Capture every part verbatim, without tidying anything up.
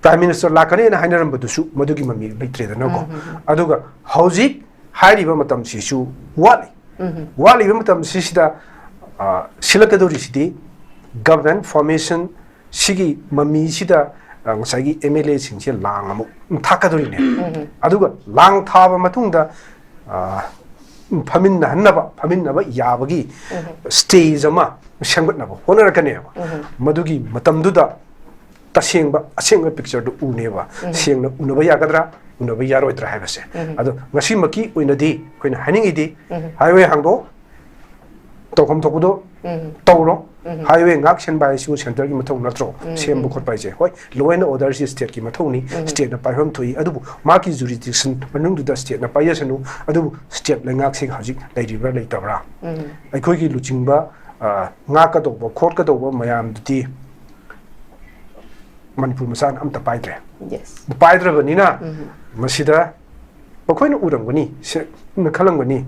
Prime Minister ꯂꯥꯛꯀꯅꯦꯅ ꯍꯥꯏꯅꯔꯝꯕꯗꯨꯁꯨ ꯃꯗꯨꯒꯤ ꯃꯃꯤ ꯂꯩꯇ꯭ꯔꯦꯗꯅꯀꯣ꯫ ꯑꯗꯨꯒ ꯍꯧꯖꯤꯛ ꯍꯥꯏꯔꯤꯕ ꯃꯇꯝꯁꯤꯁꯨ ꯋꯥꯠꯂꯤ꯫ ꯋꯥꯠꯂꯤꯕ ꯃꯇꯝꯁꯤꯁꯤꯗ, ꯑ, ꯁꯤꯜꯂꯛꯀꯗꯧꯔꯤꯁꯤꯗꯤ government formation ꯁꯤꯒꯤ ꯃꯃꯤꯁꯤꯗ, ꯑ, ꯉꯁꯥꯏꯒꯤ M L A ꯁꯤꯡꯁꯦ ꯂꯥꯡ ꯑꯃꯨꯛ ꯊꯥꯛꯀꯗꯧꯔꯤꯅꯦ꯫ ꯑꯗꯨꯒ ꯂꯥꯡ ꯊꯥꯕ ꯃꯇꯨꯡꯗ, ꯑ, ꯐꯝꯃꯤꯟꯅꯍꯟꯅꯕ, ꯐꯝꯃꯤꯟꯅꯕ ꯌꯥꯕꯒꯤ stage ꯑꯃ ꯁꯦꯝꯒꯠꯅꯕ ꯍꯣꯠꯅꯔꯛꯀꯅꯦꯕ꯫ ꯃꯗꯨꯒꯤ ꯃꯇꯝꯗꯨꯗ ꯇꯁꯦꯡꯕ, ꯑꯁꯦꯡꯕ picture ꯗꯨ ꯎꯅꯦꯕ꯫ ꯁꯦꯡꯅ ꯎꯅꯕ ꯌꯥꯒꯗ꯭ꯔꯥ, ꯎꯅꯕ ꯌꯥꯔꯣꯏꯗ꯭ꯔꯥ ꯍꯥꯏꯕꯁꯦ꯫ ꯑꯗꯣ ꯉꯁꯤꯃꯛꯀꯤ ꯑꯣꯏꯅꯗꯤ ꯑꯩꯈꯣꯏꯅ ꯍꯥꯏꯅꯤꯡꯉꯤꯗꯤ, highway ꯍꯥꯡꯗꯣꯛ, ꯇꯧꯐꯝ ꯊꯣꯛꯄꯗꯣ ꯇꯧꯔꯣ꯫ Highway ꯉꯥꯛ ꯁꯦꯟꯕ ꯍꯥꯏꯁꯤꯕꯨ centre ꯒꯤ ꯃꯊꯧ ꯅꯠꯇ꯭ꯔꯣ? ꯁꯦꯝꯕ ꯈꯣꯠꯄ ꯍꯥꯏꯁꯦ꯫ ꯍꯣꯏ, law and order ꯁꯤ state ꯀꯤ ꯃꯊꯧꯅꯤ, state ꯅ ꯄꯥꯏꯐꯝ ꯊꯣꯛꯏ, ꯑꯗꯨꯕꯨ ꯃꯥꯒꯤ jurisdiction ꯃꯅꯨꯡꯗꯨꯗ state ꯅ ꯄꯥꯏꯖꯁꯅꯨ꯫ ꯑꯗꯨꯕꯨ state ꯂꯩꯉꯥꯛꯁꯤꯡ ꯍꯧꯖꯤꯛ ꯂꯩꯔꯤꯕ꯭ꯔꯥ ꯂꯩꯇꯕ꯭ꯔꯥ? ꯑꯩꯈꯣꯏꯒꯤ ꯂꯨꯆꯤꯡꯕ, ꯑ, ꯉꯥꯛꯀꯗꯧꯕ, ꯈꯣꯠꯀꯗꯧꯕ ꯃꯌꯥꯝꯗꯨꯗꯤ ꯃꯅꯤꯄꯨꯔ ꯃꯆꯥꯅ ꯑꯝꯇ ꯄꯥꯏꯗ꯭ꯔꯦ꯫ Yes. ꯄꯥꯏꯗ꯭ꯔꯕꯅꯤꯅ ꯃꯁꯤꯗ ꯃꯈꯣꯏꯅ ꯎꯔꯝꯒꯅꯤ, ꯁꯦꯡꯅ ꯈꯜꯂꯝꯒꯅꯤ,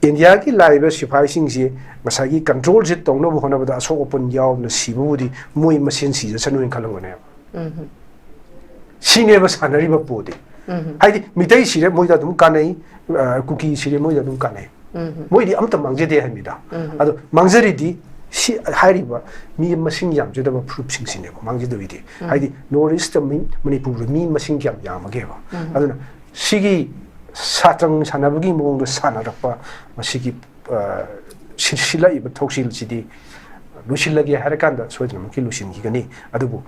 ꯏꯟꯗꯤꯌꯥꯒꯤ ꯂꯥꯛꯏꯕ ꯁꯤꯐꯥꯏꯁꯤꯡꯁꯤ ꯉꯁꯥꯏꯒꯤ control ꯁꯦ ꯇꯧꯅꯕ ꯍꯣꯠꯅꯕꯗ ꯑꯁꯣꯛ ꯑꯄꯟ ꯌꯥꯎꯅ ꯁꯤꯕꯕꯨꯗꯤ ꯃꯣꯏ ꯃꯁꯦꯟ ꯁꯤꯖꯁꯅꯨꯅ ꯈꯜꯂꯝꯒꯅꯦꯕ꯫ ꯁꯤꯅꯦꯕ ꯁꯥꯟꯅꯔꯤꯕ ꯄꯣꯗꯤ꯫ ꯍꯥꯏꯗꯤ ꯃꯤꯇꯩ ꯁꯤꯔꯦ, ꯃꯣꯏꯗ ꯑꯗꯨꯝ ꯀꯥꯟꯅꯩ, ꯑ, ꯀꯨꯀꯤ ꯁꯤꯔꯦ, ꯃꯣꯏꯗ ꯑꯗꯨꯝ ꯀꯥꯟꯅꯩ꯫ ꯃꯣꯏꯗꯤ ꯑꯝꯇ ꯃꯥꯡꯖꯗꯦ ꯍꯥꯏꯕꯅꯤꯗ꯫ ꯑꯗꯣ ꯃꯥꯡꯖꯔꯤꯗꯤ ꯁꯤ ꯍꯥꯏꯔꯤꯕ ꯃꯤ ꯃꯁꯤꯡ ꯌꯥꯝꯖꯗꯕ ꯐꯨꯔꯨꯞꯁꯤꯡꯁꯤꯅꯦꯕ ꯃꯥꯡꯖꯗꯣꯏꯗꯤ꯫ ꯍꯥꯏꯗꯤ North East ꯇ ꯃꯤ, ꯃꯅꯤꯄꯨꯔꯗ ꯃꯤ ꯃꯁꯤꯡ ꯀꯌꯥꯝ ꯌꯥꯝꯃꯒꯦꯕ? ꯑꯗꯨꯅ ꯁꯤꯒꯤ ꯁꯥꯇ꯭ꯔꯪ ꯁꯥꯟꯅꯕꯒꯤ ꯃꯑꯣꯡꯗ ꯁꯥꯟꯅꯔꯛꯄ ꯃꯁꯤꯒꯤ, ꯑ, ꯁꯤ-, ꯁꯤꯜꯂꯛꯏꯕ ꯊꯧꯁꯤꯜꯁꯤꯗꯤ ꯂꯣꯏꯁꯤꯜꯂꯒꯦ ꯍꯥꯏꯔꯀꯥꯟꯗ ꯁꯣꯏꯗꯅꯃꯛꯀꯤ ꯂꯣꯏꯁꯤꯟꯈꯤꯒꯅꯤ꯫ ꯑꯗꯨꯕꯨ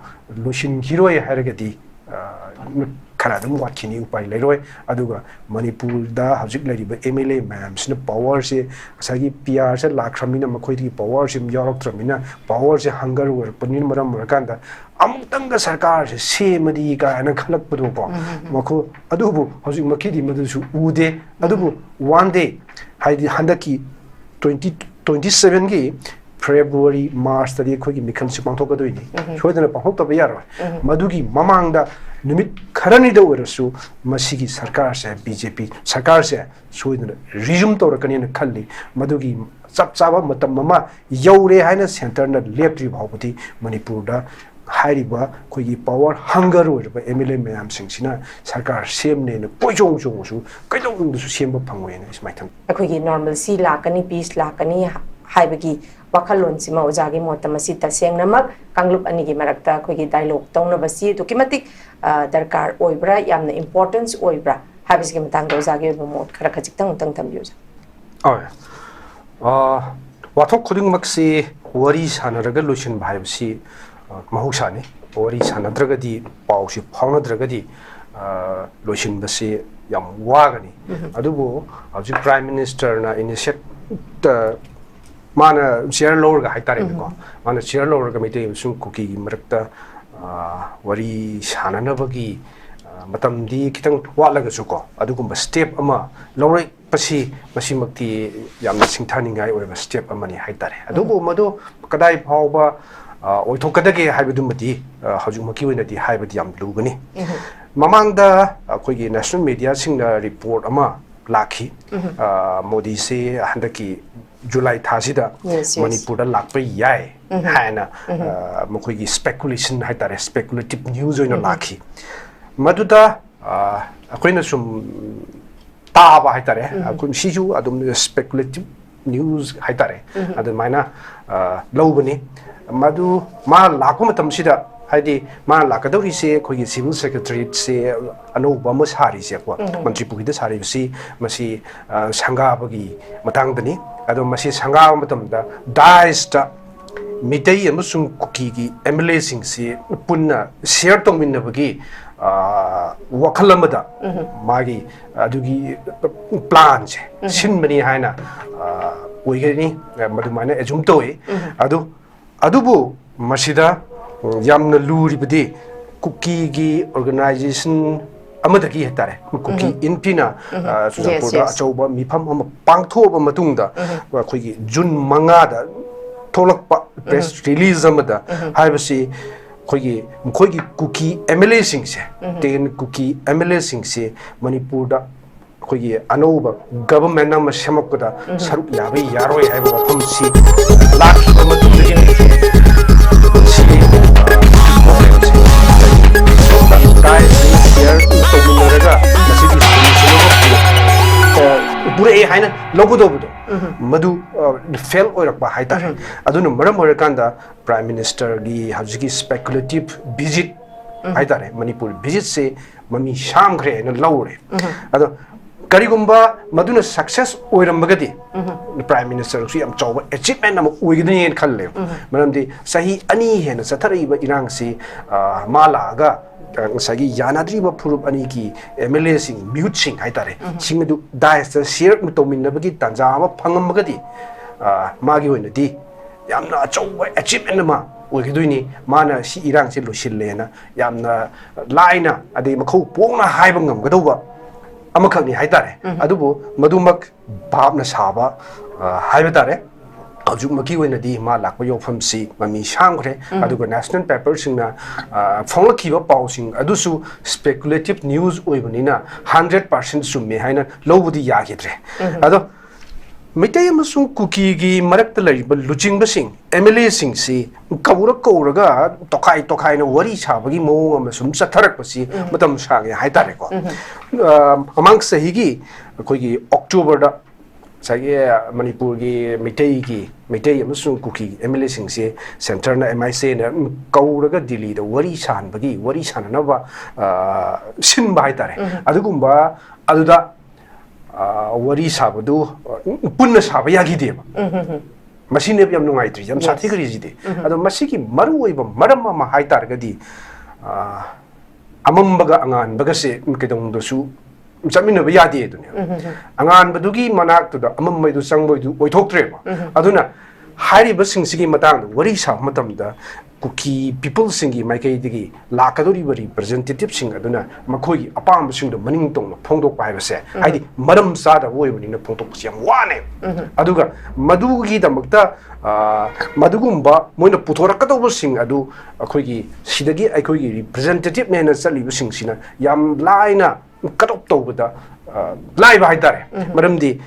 ꯂꯣꯏꯁꯤꯟꯈꯤꯔꯣꯏ ꯍꯥꯏꯔꯒꯗꯤ, ꯑ, ꯈꯔ ꯑꯗꯨꯝ ꯋꯥꯠꯈꯤꯅꯤ, ꯎꯄꯥꯏ ꯂꯩꯔꯣꯏ꯫ ꯑꯗꯨꯒ ꯃꯅꯤꯄꯨꯔꯗ ꯍꯧꯖꯤꯛ ꯂꯩꯔꯤꯕ M L A ꯃꯌꯥꯝꯁꯤꯅ power ꯁꯦ ꯉꯁꯥꯏꯒꯤ P R ꯁꯦ ꯂꯥꯛꯈ꯭ꯔꯕꯅꯤꯅ ꯃꯈꯣꯏꯗꯒꯤ power ꯁꯦ ꯌꯥꯎꯔꯛꯇ꯭ꯔꯕꯅꯤꯅ, power ꯁꯦ hunger ꯑꯣꯏꯔꯛꯄꯅꯤꯅ ꯃꯔꯝ ꯑꯣꯏꯔꯀꯥꯟꯗ ꯑꯃꯨꯛꯇꯪꯒ ꯁꯔꯀꯥꯔꯁꯦ ꯁꯦꯝꯃꯗꯤ ꯀꯥꯏꯅ ꯈꯜꯂꯛꯄꯗꯣꯀꯣ꯫ ꯃꯈꯣꯏ, ꯑꯗꯨꯕꯨ ꯍꯧꯖꯤꯛꯃꯛꯀꯤꯗꯤ ꯃꯗꯨꯁꯨ ꯎꯗꯦ꯫ ꯑꯗꯨꯕꯨ one day, ꯍꯥꯏꯗꯤ ꯍꯟꯗꯛꯀꯤ twenty twenty seven ꯒꯤ February, March ꯇꯗꯤ ꯑꯩꯈꯣꯏꯒꯤ ꯃꯤꯈꯜꯁꯤ ꯄꯥꯡꯊꯣꯛꯀꯗꯣꯏꯅꯤ꯫ ꯁꯣꯏꯗꯅ ꯄꯥꯡꯊꯣꯛꯇꯕ ꯌꯥꯔꯣꯏ꯫ ꯃꯗꯨꯒꯤ ꯃꯃꯥꯡꯗ ꯅꯨꯃꯤꯠ ꯈꯔꯅꯤꯗ ꯑꯣꯏꯔꯁꯨ ꯃꯁꯤꯒꯤ ꯁꯔꯀꯥꯔꯁꯦ, B J P ꯁꯔꯀꯥꯔꯁꯦ ꯁꯣꯏꯗꯅ resume ꯇꯧꯔꯛꯀꯅꯤꯅ ꯈꯜꯂꯤ꯫ ꯃꯗꯨꯒꯤ ꯆꯞ ꯆꯥꯕ ꯃꯇꯝ ꯑꯃ ꯌꯧꯔꯦ ꯍꯥꯏꯅ centre ꯅ ꯂꯦꯞꯇ꯭ꯔꯤ ꯐꯥꯎꯕꯗꯤ ꯃꯅꯤꯄꯨꯔꯗ ꯍꯥꯏꯔꯤꯕ ꯑꯩꯈꯣꯏꯒꯤ ꯄꯋꯥꯔ ꯍꯪꯒꯔ ꯑꯣꯏꯔꯕ ꯑꯦꯝ ꯑꯦꯜ ꯑꯦ ꯃꯌꯥꯝꯁꯤꯡꯁꯤꯅ ꯁꯔꯀꯥꯔ ꯁꯦꯝꯅꯦꯅ ꯀꯣꯏꯆꯣꯡ ꯆꯣꯡꯉꯁꯨ ꯀꯩꯗꯧꯅꯨꯡꯗꯁꯨ ꯁꯦꯝꯕ ꯐꯪꯉꯣꯏꯅ ꯑꯩ ꯁꯨꯃꯥꯏꯅ ꯊꯝꯖꯩ꯫ ꯑꯩꯈꯣꯏꯒꯤ normalcy ꯂꯥꯛꯀꯅꯤ, peace ꯂꯥꯛꯀꯅꯤ ꯍꯥꯏꯕꯒꯤ ꯋꯥꯈꯜꯂꯣꯟꯁꯤꯃ ꯑꯣꯖꯥꯒꯤ ꯃꯣꯠꯇ ꯃꯁꯤ ꯇꯁꯦꯡꯅꯃꯛ ꯀꯥꯡꯂꯨꯞ ꯑꯅꯤꯒꯤ ꯃꯔꯛꯇ ꯑꯩꯈꯣꯏꯒꯤ dialogue ꯇꯧꯅꯕꯁꯤ ꯑꯗꯨꯛꯀꯤ ꯃꯇꯤꯛ ꯗꯔꯀꯥꯔ ꯑꯣꯏꯕ꯭ꯔꯥ, ꯌꯥꯝꯅ importance ꯑꯣꯏꯕ꯭ꯔꯥ ꯍꯥꯏꯕꯁꯤꯒꯤ ꯃꯇꯥꯡꯗ ꯑꯣꯖꯥꯒꯤ ꯑꯣꯏꯕ ꯃꯣꯠ ꯈꯔ ꯈꯖꯤꯛꯇꯪ ꯑꯃꯨꯛꯇꯪ ꯊꯝꯕꯤꯌꯨ ꯑꯣꯖꯥ꯫ ꯍꯣꯏ꯫ ꯋꯥꯊꯣꯛ ꯈꯨꯗꯤꯡꯃꯛꯁꯤ ꯋꯥꯔꯤ ꯁꯥꯟꯅꯔꯒ ꯂꯣꯏꯁꯤꯟꯕ ꯍꯥꯏꯕꯁꯤ ꯃꯍꯧꯁꯥꯅꯤ꯫ ꯋꯥꯔꯤ ꯁꯥꯟꯅꯗ꯭ꯔꯒꯗꯤ, ꯄꯥꯎꯁꯤ ꯐꯥꯎꯅꯗ꯭ꯔꯒꯗꯤ ꯂꯣꯏꯁꯤꯟꯕꯁꯤ ꯌꯥꯝ ꯋꯥꯒꯅꯤ꯫ ꯑꯗꯨꯕꯨ ꯍꯧꯖꯤꯛ Prime Minister ꯅ initiate ꯃꯥꯅ ꯆꯤꯌꯔ ꯂꯧꯔꯒ ꯍꯥꯏꯇꯥꯔꯦꯅꯦꯀꯣ, ꯃꯥꯅ ꯆꯤꯌꯔ ꯂꯧꯔꯒ ꯃꯩꯇꯩ ꯑꯃꯁꯨꯡ ꯀꯨꯀꯤꯒꯤ ꯃꯔꯛꯇ ꯋꯥꯔꯤ ꯁꯥꯟꯅꯅꯕꯒꯤ ꯃꯇꯝꯗꯤ ꯈꯤꯇꯪ ꯋꯥꯠꯂꯒꯁꯨꯀꯣ, ꯑꯗꯨꯒꯨꯝꯕ step ꯑꯃ ꯂꯧꯔꯛꯄꯁꯤ ꯃꯁꯤꯃꯛꯇꯤ ꯌꯥꯝꯅ ꯁꯤꯡꯊꯥꯅꯤꯡꯉꯥꯏ ꯑꯣꯏꯕ step ꯑꯃꯅꯤ ꯍꯥꯏꯇꯥꯔꯦ꯫ ꯑꯗꯨꯕꯨ ꯃꯗꯨ ꯀꯗꯥꯏ ꯐꯥꯎꯕ ꯑꯣꯏꯊꯣꯛꯀꯗꯒꯦ ꯍꯥꯏꯕꯗꯨꯃꯗꯤ ꯍꯧꯖꯤꯛꯃꯛꯀꯤ ꯑꯣꯏꯅꯗꯤ ꯍꯥꯏꯕꯗꯤ ꯌꯥꯝ ꯂꯨꯒꯅꯤ꯫ ꯃꯃꯥꯡꯗ ꯑꯩꯈꯣꯏꯒꯤ national media ꯁꯤꯡꯅ report ꯑꯃ ꯂꯥꯛꯈꯤ꯫ ꯃꯣꯗꯤꯁꯦ ꯍꯟꯗꯛꯀꯤ ꯖꯨꯂꯥꯏ ꯊꯥꯁꯤꯗ ꯃꯅꯤꯄꯨꯔꯗ ꯂꯥꯛꯄ ꯌꯥꯏ ꯍꯥꯏꯅ ꯃꯈꯣꯏꯒꯤ speculation ꯍꯥꯏꯇꯥꯔꯦ, speculative news ꯑꯣꯏꯅ ꯂꯥꯛꯈꯤ꯫ ꯃꯗꯨꯗ ꯑꯩꯈꯣꯏꯅ ꯁꯨꯝ ꯇꯥꯕ ꯍꯥꯏꯇꯥꯔꯦ, ꯑꯩꯈꯣꯏ ꯁꯤꯁꯨ ꯑꯗꯨꯝ speculative news ꯍꯥꯏꯇꯥꯔꯦ, ꯑꯗꯨꯃꯥꯏꯅ ꯂꯧꯕꯅꯤ꯫ ꯃꯗꯨ ꯃꯥ ꯂꯥꯛꯄ ꯃꯇꯝꯁꯤꯗ, ꯍꯥꯏꯗꯤ ꯃꯥ ꯂꯥꯛꯀꯗꯧꯔꯤꯁꯦ ꯑꯩꯈꯣꯏꯒꯤ civil secretariat ꯁꯦ ꯑꯅꯧꯕ ꯑꯃ ꯁꯥꯔꯤꯁꯦꯀꯣ, ꯃꯟꯇ꯭ꯔꯤ ꯄꯨꯈ꯭ꯔꯤꯗ ꯁꯥꯔꯤꯕꯁꯤ, ꯃꯁꯤ ꯁꯪꯒꯥꯕꯒꯤ ꯃꯇꯥꯡꯗꯅꯤ꯫ ꯑꯗꯣ ꯃꯁꯤ ꯁꯪꯒꯥꯕ ꯃꯇꯝꯗ ꯗꯥꯏꯁꯇ ꯃꯤꯇꯩ ꯑꯃꯁꯨꯡ ꯀꯨꯀꯤꯒꯤ ꯑꯦꯝ ꯑꯦꯜ ꯑꯦꯁꯤꯡꯁꯤ ꯄꯨꯟꯅ ꯁꯤꯌꯔ ꯇꯧꯃꯤꯟꯅꯕꯒꯤ ꯋꯥꯈꯜ ꯑꯃꯗ ꯃꯥꯒꯤ ꯑꯗꯨꯒꯤ ꯄ꯭ꯂꯥꯟꯁꯦ ꯁꯤꯟꯕꯅꯤ ꯍꯥꯏꯅ ꯑꯣꯏꯒꯅꯤ, ꯃꯗꯨꯃꯥꯏꯅ ꯑꯦꯖꯨꯝ ꯇꯧꯏ꯫ ꯑꯗꯨ ꯑꯗꯨꯕꯨ ꯃꯁꯤꯗ ꯌꯥꯝꯅ ꯂꯨꯔꯤꯕꯗꯤ ꯀꯨꯀꯤꯒꯤ organization ꯑꯃꯗꯒꯤ ꯍꯥꯏꯇꯥꯔꯦ, ꯀꯨꯀꯤ ꯏꯟꯐꯤꯅ ꯆꯨꯔꯆꯥꯟꯄꯨꯔꯗ ꯑꯆꯧꯕ ꯃꯤꯐꯝ ꯑꯃ ꯄꯥꯡꯊꯣꯛꯑꯕ ꯃꯇꯨꯡꯗ ꯑꯩꯈꯣꯏꯒꯤ ꯖꯨꯟ ꯃꯉꯥꯗ ꯊꯣꯛꯂꯛꯄ press release ꯑꯃꯗ ꯍꯥꯏꯕꯁꯤ ꯑꯩꯈꯣꯏꯒꯤ ꯃꯈꯣꯏꯒꯤ ꯀꯨꯀꯤ ꯑꯦꯝ ꯑꯦꯜ ꯑꯦꯁꯤꯡꯁꯦ, ten ꯀꯨꯀꯤ ꯑꯦꯝ ꯑꯦꯜ ꯑꯦꯁꯤꯡꯁꯦ ꯃꯅꯤꯄꯨꯔꯗ ꯑꯩꯈꯣꯏꯒꯤ ꯑꯅꯧꯕ government ꯑꯃ ꯁꯦꯝꯃꯛꯄꯗ ꯁꯔꯨꯛ ꯌꯥꯕ ꯌꯥꯔꯣꯏ ꯍꯥꯏꯕ ꯋꯥꯐꯝꯁꯤ ꯂꯥꯛꯈꯤꯕ ꯃꯇꯨꯡꯗꯒꯤꯅꯤ꯫ ꯁꯤ ꯂꯧꯒꯗꯧꯕꯗꯣ ꯃꯗꯨ ꯐꯦꯜ ꯑꯣꯏꯔꯛꯄ ꯍꯥꯏꯇꯥꯔꯦ꯫ ꯑꯗꯨꯅ ꯃꯔꯝ ꯑꯣꯏꯔꯀꯥꯟꯗ ꯄ꯭ꯔꯥꯏꯝ ꯃꯤꯅꯤꯁꯇꯔꯒꯤ ꯍꯧꯖꯤꯛꯀꯤ ꯁ꯭ꯄꯦꯀꯨꯂꯦꯇꯤꯚ ꯚꯤꯖꯤꯠ ꯍꯥꯏꯇꯥꯔꯦ, ꯃꯅꯤꯄꯨꯔ ꯚꯤꯖꯤꯠꯁꯦ ꯃꯃꯤ ꯁꯥꯝꯈ꯭ꯔꯦ ꯍꯥꯏꯅ ꯂꯧꯔꯦ꯫ ꯑꯗꯣ ꯀꯔꯤꯒꯨꯝꯕ ꯃꯗꯨꯅ ꯁꯛꯁꯦꯁ ꯑꯣꯏꯔꯝꯃꯒꯗꯤ ꯄ꯭ꯔꯥꯏꯝ ꯃꯤꯅꯤꯁꯇꯔꯁꯨ ꯌꯥꯝ ꯆꯥꯎꯕ ꯑꯦꯆꯤꯞꯃꯦꯟ ꯑꯃ ꯑꯣꯏꯒꯅꯤꯅ ꯈꯜꯂꯦꯕ꯫ ꯃꯔꯝꯗꯤ ꯆꯍꯤ ꯑꯅꯤ ꯍꯦꯟꯅ ꯆꯠꯊꯔꯛꯏꯕ ꯏꯔꯥꯡꯁꯤ, ꯑ, ꯃꯥ ꯂꯥꯛꯑꯒ, ꯑ, ꯉꯁꯥꯏꯒꯤ ꯌꯥꯅꯗ꯭ꯔꯤꯕ ꯐꯨꯔꯨꯞ ꯑꯅꯤꯒꯤ ꯑꯦꯝ ꯑꯦꯜ ꯑꯦꯁꯤꯡ, ꯃꯤꯍꯨꯠꯁꯤꯡ ꯍꯥꯏꯇꯥꯔꯦ, ꯁꯤꯡ ꯑꯗꯨ ꯗꯥꯏꯁꯇ ꯁꯤꯌꯔ ꯇꯧꯃꯤꯟꯅꯕꯒꯤ ꯇꯥꯟꯖꯥ ꯑꯃ ꯐꯪꯉꯝꯃꯒꯗꯤ, ꯑ, ꯃꯥꯒꯤ ꯑꯣꯏꯅꯗꯤ ꯌꯥꯝꯅ ꯑꯆꯧꯕ ꯑꯦꯆꯤꯞꯃꯦꯟ ꯑꯃ ꯑꯣꯏꯒꯗꯣꯏꯅꯤ꯫ ꯃꯥꯅ ꯁꯤ ꯏꯔꯥꯡꯁꯦ ꯂꯣꯏꯁꯤꯜꯂꯦꯅ ꯌꯥꯝꯅ ꯂꯥꯏꯅ, ꯑꯗꯩ ꯃꯈꯧ ꯄꯣꯡꯅ ꯍꯥꯏꯕ ꯉꯝꯒꯗꯧꯕ ꯑꯃꯈꯛꯅꯤ ꯍꯥꯏꯇꯥꯔꯦ꯫ ꯑꯗꯨꯕꯨ ꯃꯗꯨꯃꯛ ꯚꯥꯞꯅ ꯁꯥꯕ, ꯑ, ꯍꯥꯏꯕ ꯇꯥꯔꯦ꯫ ꯍꯧꯖꯤꯛꯃꯛꯀꯤ ꯑꯣꯏꯅꯗꯤ ꯃꯥ ꯂꯥꯛꯄ ꯌꯥꯎꯐꯝꯁꯤ ꯃꯃꯤ ꯁꯥꯝꯈ꯭ꯔꯦ꯫ ꯑꯗꯨꯒ ꯅꯦꯁꯅꯦꯜ ꯄꯦꯄꯔꯁꯤꯡꯅ, ꯑ, ꯐꯣꯡꯂꯛꯈꯤꯕ ꯄꯥꯎꯁꯤꯡ ꯑꯗꯨꯁꯨ ꯁ꯭ꯄꯦꯀꯨꯂꯦꯇꯤꯚ ꯅ꯭ꯌꯨꯁ ꯑꯣꯏꯕꯅꯤꯅ ꯍꯟꯗ꯭ꯔꯦꯠ ꯄꯥꯔꯁꯦꯟ ꯆꯨꯝꯃꯦ ꯍꯥꯏꯅ ꯂꯧꯕꯗꯤ ꯌꯥꯈꯤꯗ꯭ꯔꯦ꯫ ꯑꯗꯣ ꯃꯩꯇꯩ ꯑꯃꯁꯨꯡ ꯀꯨꯀꯤꯒꯤ ꯃꯔꯛꯇ ꯂꯩꯔꯤꯕ ꯂꯨꯆꯤꯡꯕꯁꯤꯡ, ꯑꯦꯝ ꯑꯦꯜ ꯑꯦꯁꯤꯡꯁꯤ ꯀꯧꯔ ꯀꯧꯔꯒ ꯇꯣꯈꯥꯏ ꯇꯣꯈꯥꯏꯅ ꯋꯥꯔꯤ ꯁꯥꯕꯒꯤ ꯃꯑꯣꯡ ꯑꯃ ꯁꯨꯝ ꯆꯠꯊꯔꯛꯄꯁꯤ ꯃꯇꯝ ꯁꯥꯡꯉꯦ ꯍꯥꯏꯇꯥꯔꯦꯀꯣ꯫ ꯑ, ꯃꯃꯥꯡ ꯆꯍꯤꯒꯤ ꯑꯩꯈꯣꯏꯒꯤ ꯑꯣꯛꯇꯣꯕꯔꯗ ꯉꯁꯥꯏꯒꯤ ꯃꯅꯤꯄꯨꯔꯒꯤ ꯃꯩꯇꯩꯒꯤ, ꯃꯩꯇꯩ ꯑꯃꯁꯨꯡ ꯀꯨꯀꯤ ꯑꯦꯝ ꯑꯦꯜ ꯑꯦꯁꯤꯡꯁꯦ ꯁꯦꯟꯇꯔꯅ, ꯑꯦꯝ ꯑꯥꯏ ꯁꯤꯅ ꯀꯧꯔꯒ ꯗꯤꯜꯂꯤꯗ ꯋꯥꯔꯤ ꯁꯥꯍꯟꯕꯒꯤ, ꯋꯥꯔꯤ ꯁꯥꯟꯅꯅꯕ, ꯑ, ꯁꯤꯟꯕ ꯍꯥꯏꯇꯥꯔꯦ꯫ ꯑꯗꯨꯒꯨꯝꯕ ꯑꯗꯨꯗ, ꯑ, ꯋꯥꯔꯤ ꯁꯥꯕꯗꯨ, ꯑ, ꯄꯨꯟꯅ ꯁꯥꯕ ꯌꯥꯈꯤꯗꯦꯕ꯫ ꯃꯁꯤꯅꯦꯕ ꯌꯥꯝ ꯅꯨꯡꯉꯥꯏꯇ꯭ꯔꯤꯁꯦ, ꯌꯥꯝ ꯁꯥꯊꯤꯈ꯭ꯔꯤꯁꯤꯗꯤ꯫ ꯑꯗꯣ ꯃꯁꯤꯒꯤ ꯃꯔꯨꯑꯣꯏꯕ ꯃꯔꯝ ꯑꯃ ꯍꯥꯏ ꯇꯥꯔꯒꯗꯤ, ꯑ, ꯑꯃꯝꯕꯒ ꯑꯉꯥꯟꯕꯒꯁꯦ ꯀꯩꯗꯧꯅꯨꯡꯗꯁꯨ ꯆꯠꯃꯤꯟꯅꯕ ꯌꯥꯗꯦ ꯑꯗꯨꯅꯦ꯫ ꯑꯉꯥꯟꯕꯗꯨꯒꯤ ꯃꯅꯥꯛꯇꯨꯗ ꯑꯃꯝꯕꯗꯨ ꯆꯪꯕꯗꯨ ꯑꯣꯏꯊꯣꯛꯇ꯭ꯔꯦꯕ꯫ ꯑꯗꯨꯅ ꯍꯥꯏꯔꯤꯕꯁꯤꯡꯁꯤꯒꯤ ꯃꯇꯥꯡꯗ ꯋꯥꯔꯤ ꯁꯥꯕ ꯃꯇꯝꯗ ꯀꯨꯀꯤ ꯄꯤꯄꯜꯁꯤꯡꯒꯤ ꯃꯥꯏꯀꯩꯗꯒꯤ ꯂꯥꯛꯀꯗꯧꯔꯤꯕ ꯔꯤꯄ꯭ꯔꯖꯦꯟꯇꯦꯇꯤꯞꯁꯤꯡ ꯑꯗꯨꯅ ꯃꯈꯣꯏꯒꯤ ꯑꯄꯥꯝꯕꯁꯤꯡꯗꯣ ꯃꯅꯤꯡ ꯇꯧꯅ ꯐꯣꯡꯗꯣꯛꯄ ꯍꯥꯏꯕꯁꯦ, ꯍꯥꯏꯗꯤ ꯃꯔꯝ ꯆꯥꯗꯕ ꯑꯣꯏꯕꯅꯤꯅ ꯐꯣꯡꯗꯣꯛꯄꯁꯤ ꯌꯥꯝ ꯋꯥꯅꯦ꯫ ꯑꯗꯨꯒ ꯃꯗꯨꯒꯤꯗꯃꯛꯇ, ꯑ, ꯃꯗꯨꯒꯨꯝꯕ ꯃꯣꯏꯅ ꯄꯨꯊꯣꯔꯛꯀꯗꯧꯕꯁꯤꯡ ꯑꯗꯨ ꯑꯩꯈꯣꯏꯒꯤ ꯁꯤꯗꯒꯤ ꯑꯩꯈꯣꯏꯒꯤ ꯔꯤꯄ꯭ꯔꯖꯦꯟꯇꯦꯇꯤꯞꯅꯦꯅ ꯆꯠꯂꯤꯕꯁꯤꯡꯁꯤꯅ ꯌꯥꯝ ꯂꯥꯏꯅ ꯀꯠ ꯑꯣꯐ ꯇꯧꯕꯗ, ꯑ, ꯂꯥꯏꯕ ꯍꯥꯏꯇꯥꯔꯦ꯫ ꯃꯔꯝꯗꯤ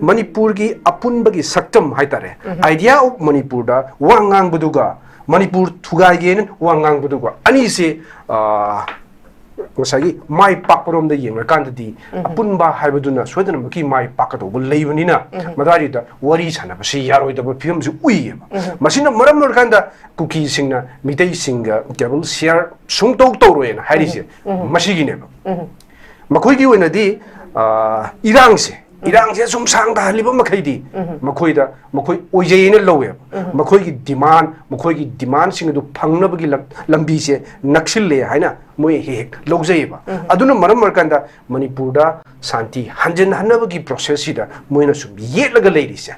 ꯃꯅꯤꯄꯨꯔꯒꯤ ꯑꯄꯨꯟꯕꯒꯤ ꯁꯛꯇꯝ ꯍꯥꯏꯇꯥꯔꯦ, ꯑꯥꯏꯗꯤꯌꯥ ꯑꯣꯐ ꯃꯅꯤꯄꯨꯔꯗ ꯋꯥ ꯉꯥꯡꯕꯗꯨꯒ ꯃꯅꯤꯄꯨꯔ ꯊꯨꯒꯥꯏꯒꯦꯅ ꯋꯥ ꯉꯥꯡꯕꯗꯨꯒ ꯑꯅꯤꯁꯦ, ꯑ, ꯉꯁꯥꯏꯒꯤ ꯃꯥꯏ ꯄꯥꯛꯄꯔꯣꯝꯗ ꯌꯦꯡꯂꯀꯥꯟꯗꯗꯤ, ꯑꯄꯨꯟꯕ ꯍꯥꯏꯕꯗꯨꯅ ꯁꯣꯏꯗꯅꯃꯛꯀꯤ ꯃꯥꯏ ꯄꯥꯛꯀꯗꯧꯕ ꯂꯩꯕꯅꯤꯅ, ꯃꯗꯥꯏꯗꯨꯗ ꯋꯥꯔꯤ ꯁꯥꯟꯅꯕꯁꯤ ꯌꯥꯔꯣꯏꯗꯕ ꯐꯤꯕꯝꯁꯨ ꯎꯏꯌꯦꯕ꯫ ꯃꯁꯤꯅ ꯃꯔꯝ ꯑꯣꯏꯔꯀꯥꯟꯗ ꯀꯨꯀꯤꯁꯤꯡꯅ ꯃꯤꯇꯩꯁꯤꯡꯒ ꯇꯦꯕꯜ ꯁꯤꯌꯥꯔ ꯁꯨꯡꯇꯧ ꯇꯧꯔꯣꯏꯅ ꯍꯥꯏꯔꯤꯁꯦ ꯃꯁꯤꯒꯤꯅꯦꯕ꯫ ꯃꯈꯣꯏꯒꯤ ꯑꯣꯏꯅꯗꯤ, ꯑ, ꯏꯔꯥꯡꯁꯦ, ꯏꯔꯥꯡꯁꯦ ꯁꯨꯝ ꯁꯥꯡ ꯇꯥꯍꯜꯂꯤꯕ ꯃꯈꯩꯗꯤ ꯃꯈꯣꯏꯗ, ꯃꯈꯣꯏ ꯑꯣꯏꯖꯩꯅ ꯂꯧꯋꯦꯕ꯫ ꯃꯈꯣꯏꯒꯤ ꯗꯤꯃꯥꯟ, ꯃꯈꯣꯏꯒꯤ ꯗꯤꯃꯥꯟꯁꯤꯡ ꯑꯗꯨ ꯐꯪꯅꯕꯒꯤ ꯂꯝ-, ꯂꯝꯕꯤꯁꯦ ꯅꯛꯁꯤꯜꯂꯦ ꯍꯥꯏꯅ ꯃꯣꯏ ꯍꯦꯛ ꯍꯦꯛ ꯂꯧꯖꯩꯌꯦꯕ꯫ ꯑꯗꯨꯅ ꯃꯔꯝ ꯑꯣꯏꯔꯀꯥꯟꯗ ꯃꯅꯤꯄꯨꯔꯗ ꯁꯥꯟꯇꯤ ꯍꯟꯖꯤꯟꯍꯟꯅꯕꯒꯤ ꯄ꯭ꯔꯣꯁꯦꯁꯁꯤꯗ ꯃꯣꯏꯅ ꯁꯨꯝ ꯌꯦꯠꯂꯒ ꯂꯩꯔꯤꯁꯦ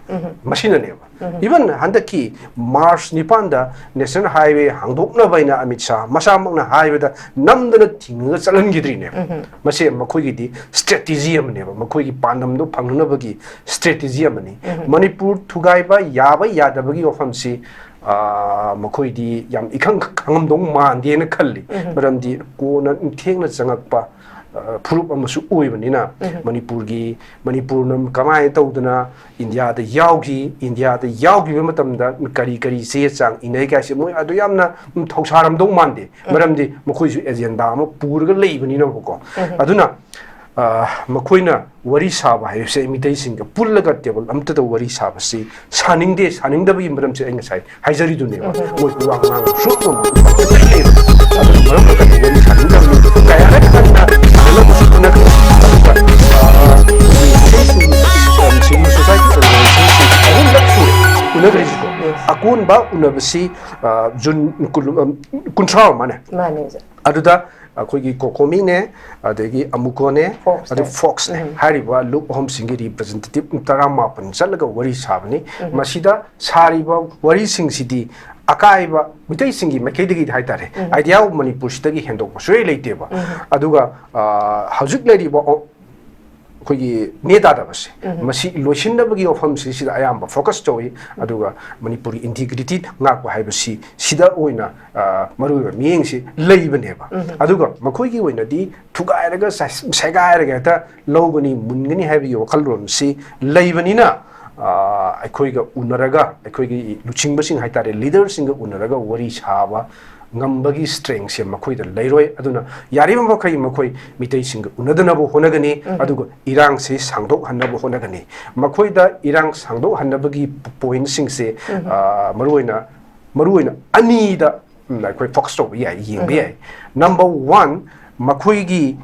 ꯃꯁꯤꯅꯅꯦꯕ꯫ ꯏꯚꯟ ꯍꯟꯗꯛꯀꯤ ꯃꯥꯔꯆ ꯅꯤꯄꯥꯟꯗ ꯅꯦꯁꯅꯦꯜ ꯍꯥꯏꯋꯦ ꯍꯥꯡꯗꯣꯛꯅꯕ ꯍꯥꯏꯅ ꯑꯃꯤꯠ ꯁꯥꯍ ꯃꯁꯥꯃꯛꯅ ꯍꯥꯏꯕꯗ ꯅꯝꯗꯅ ꯊꯤꯡꯉꯒ ꯆꯠꯍꯟꯈꯤꯗ꯭ꯔꯤꯅꯦꯕ꯫ ꯃꯁꯦ ꯃꯈꯣꯏꯒꯤꯗꯤ ꯁ꯭ꯇ꯭ꯔꯦꯇꯦꯖꯤ ꯑꯃꯅꯦꯕ, ꯃꯈꯣꯏꯒꯤ ꯄꯥꯟꯗꯝꯗꯣ ꯐꯪꯅꯅꯕꯒꯤ ꯁ꯭ꯇ꯭ꯔꯦꯇꯦꯖꯤ ꯑꯃꯅꯤ꯫ ꯃꯅꯤꯄꯨꯔ ꯊꯨꯒꯥꯏꯕ ꯌꯥꯕ ꯌꯥꯗꯕꯒꯤ ꯋꯥꯐꯝꯁꯤ, ꯑ, ꯃꯈꯣꯏꯗꯤ ꯌꯥꯝ ꯏꯈꯪ ꯈꯪꯉꯝꯗꯧ ꯃꯥꯟꯗꯦꯅ ꯈꯜꯂꯤ꯫ ꯃꯔꯝꯗꯤ ꯀꯣꯟꯅ ꯊꯦꯡꯅ ꯆꯪꯉꯛꯄ, ꯑ, ꯐꯨꯔꯨꯞ ꯑꯃꯁꯨ ꯑꯣꯏꯕꯅꯤꯅ, ꯃꯅꯤꯄꯨꯔꯒꯤ, ꯃꯅꯤꯄꯨꯔꯅ ꯀꯃꯥꯏꯅ ꯇꯧꯗꯅ ꯏꯟꯗꯤꯌꯥꯗ ꯌꯥꯎꯈꯤ, ꯏꯟꯗꯤꯌꯥꯗ ꯌꯥꯎꯈꯤꯕ ꯃꯇꯝꯗ ꯀꯔꯤ ꯀꯔꯤ ꯆꯦ ꯆꯥꯡ ꯏꯅꯩ ꯀꯥꯏꯁꯦ ꯃꯣꯏ ꯑꯗꯨ ꯌꯥꯝꯅ, ꯎꯝ, ꯊꯧꯁꯥꯔꯝꯗꯧ ꯃꯥꯟꯗꯦ꯫ ꯃꯔꯝꯗꯤ ꯃꯈꯣꯏꯁꯨ ꯑꯦꯖꯦꯟꯗꯥ ꯑꯃ ꯄꯨꯔꯒ ꯂꯩꯕꯅꯤꯅꯀꯣ꯫ ꯑꯗꯨꯅ, ꯑ, ꯃꯈꯣꯏꯅ ꯋꯥꯔꯤ ꯁꯥꯕ ꯍꯥꯏꯕꯁꯦ ꯃꯤꯇꯩꯁꯤꯡꯒ ꯄꯨꯜꯂꯒ ꯇꯦꯕꯜ ꯑꯃꯠꯇꯗ ꯋꯥꯔꯤ ꯁꯥꯕꯁꯤ ꯁꯥꯅꯤꯡꯗꯦ, ꯁꯥꯅꯤꯡꯗꯕꯒꯤ ꯃꯔꯝꯁꯦ ꯑꯩ ꯉꯁꯥꯏ ꯍꯥꯏꯖꯔꯤꯗꯨꯅꯦꯕ꯫ ꯃꯣꯏ ꯋꯥ ꯉꯥꯡꯕ ꯁꯨꯡꯉꯝ ꯉꯝꯃꯣꯏ꯫ ꯑꯗꯨꯅ ꯃꯔꯝ ꯑꯣꯏꯔꯒ ꯋꯥꯔꯤ ꯁꯥꯅꯤꯡꯗꯕꯅꯤ꯫ ꯀꯌꯥꯔꯛ ꯍꯟꯅ ꯁꯥꯟꯅꯅꯕꯁꯨ ꯍꯣꯠꯅꯈ꯭ꯔꯦ꯫ ꯑꯗꯨꯒ, ꯑ, ꯃꯤꯇꯩꯁꯤꯡꯒꯤ, ꯑ, civil society organization ꯑꯍꯨꯝꯂꯛ ꯁꯨꯔꯦ ꯎꯅꯈ꯭ꯔꯤꯁꯤꯀꯣ꯫ ꯑꯀꯣꯟꯕ ꯎꯅꯕꯁꯤ, ꯑ, ꯖꯨꯟ ꯀꯨꯟ-, ꯑ, ꯀꯨꯟꯊ꯭ꯔꯥ ꯃꯥꯅꯦ꯫ ꯃꯥꯅꯦ, ꯖꯥ꯫ ꯑꯗꯨꯗ ꯑꯩꯈꯣꯏꯒꯤ ꯀꯣꯀꯣꯃꯤꯅꯦ, ꯑꯗꯒꯤ ꯑꯃꯨꯀꯣꯅꯦ, ꯐꯣꯛꯁꯅꯦ꯫ ꯑꯗꯨ ꯐꯣꯛꯁꯅꯦ ꯎꯝ꯫ ꯍꯥꯏꯔꯤꯕ ꯂꯨꯞ ꯑꯍꯨꯝꯁꯤꯒꯤ ꯔꯤꯄ꯭ꯔꯖꯦꯟꯇꯦꯇꯤꯚ ꯇꯔꯥꯃꯥꯄꯟ ꯆꯠꯂꯒ ꯋꯥꯔꯤ ꯁꯥꯕꯅꯤ꯫ ꯎꯝ꯫ ꯃꯁꯤꯗ ꯁꯥꯔꯤꯕ ꯋꯥꯔꯤꯁꯤꯡꯁꯤꯗꯤ ꯑꯀꯥꯏꯕ ꯃꯤꯇꯩꯁꯤꯡꯒꯤ ꯃꯥꯏꯀꯩꯗꯒꯤ ꯍꯥꯏꯇꯥꯔꯦ, ꯎꯝ꯫ ꯑꯥꯏꯗꯤꯌꯥ ꯑꯣꯐ ꯃꯅꯤꯄꯨꯔꯁꯤꯗꯒꯤ ꯍꯦꯟꯗꯣꯛꯄ ꯁꯨꯡꯂꯩ ꯂꯩꯇꯦꯕ꯫ ꯎꯝ꯫ ꯑꯗꯨꯒ, ꯑ, ꯍꯧꯖꯤꯛ ꯂꯩꯔꯤꯕ ꯑꯣ-, ꯑꯩꯈꯣꯏꯒꯤ ꯅꯦ ꯇꯥꯗꯕꯁꯦ, ꯎꯝ꯫ ꯃꯁꯤ ꯂꯣꯏꯁꯤꯟꯅꯕꯒꯤ ꯋꯥꯐꯝꯁꯤ ꯁꯤꯗ ꯑꯌꯥꯝꯕ ꯐꯣꯀꯁ ꯇꯧꯏ꯫ ꯑꯗꯨꯒ ꯃꯅꯤꯄꯨꯔꯒꯤ ꯏꯟꯇꯤꯒ꯭ꯔꯤꯇꯤ ꯉꯥꯛꯄ ꯍꯥꯏꯕꯁꯤ ꯁꯤꯗ ꯑꯣꯏꯅ, ꯑ, ꯃꯔꯨꯑꯣꯏꯕ ꯃꯤꯠꯌꯦꯡꯁꯤ ꯂꯩꯕꯅꯦꯕ꯫ ꯎꯝ꯫ ꯑꯗꯨꯒ ꯃꯈꯣꯏꯒꯤ ꯑꯣꯏꯅꯗꯤ ꯊꯨꯒꯥꯏꯔꯒ ꯆꯥꯏ-, ꯁꯦꯒꯥꯏꯔꯒ ꯍꯦꯛꯇ ꯂꯧꯒꯅꯤ, ꯃꯨꯟꯒꯅꯤ ꯍꯥꯏꯕꯒꯤ ꯋꯥꯈꯜꯂꯣꯟꯁꯤ ꯂꯩꯕꯅꯤꯅ, ꯑ, ꯑꯩꯈꯣꯏꯒ ꯎꯅꯔꯒ, ꯑꯩꯈꯣꯏꯒꯤ ꯂꯨꯆꯤꯡꯕꯁꯤꯡ ꯍꯥꯏꯇꯥꯔꯦ, ꯂꯤꯗꯔꯁꯤꯡꯒ ꯎꯅꯔꯒ ꯋꯥꯔꯤ ꯁꯥꯕ, ꯉꯝꯕꯒꯤ strengthꯁꯦ ꯃꯈꯣꯏꯗ ꯂꯩꯔꯣꯏ꯫ ꯑꯗꯨꯅ ꯌꯥꯔꯤꯕ ꯃꯈꯩ ꯃꯈꯣꯏ ꯃꯤꯇꯩꯁꯤꯡꯒ ꯎꯅꯗꯅꯕ ꯍꯣꯠꯅꯒꯅꯤ, ꯑꯗꯨꯒ ꯏꯔꯥꯡꯁꯤ ꯁꯥꯡꯗꯣꯛꯍꯟꯅꯕ ꯍꯣꯠꯅꯒꯅꯤ꯫ ꯃꯈꯣꯏꯗ ꯏꯔꯥꯡ ꯁꯥꯡꯗꯣꯛꯍꯟꯅꯕꯒꯤ pointꯁꯤꯡꯁꯦ, ꯑ, ꯃꯔꯨꯑꯣꯏꯅ, ꯃꯔꯨꯑꯣꯏꯅ ꯑꯅꯤꯗ, ꯎꯝ, ꯑꯩꯈꯣꯏ focus ꯇꯧꯕ ꯌꯥꯏ, ꯌꯦꯡꯕ ꯌꯥꯏ꯫ Number one, ꯃꯈꯣꯏꯒꯤ,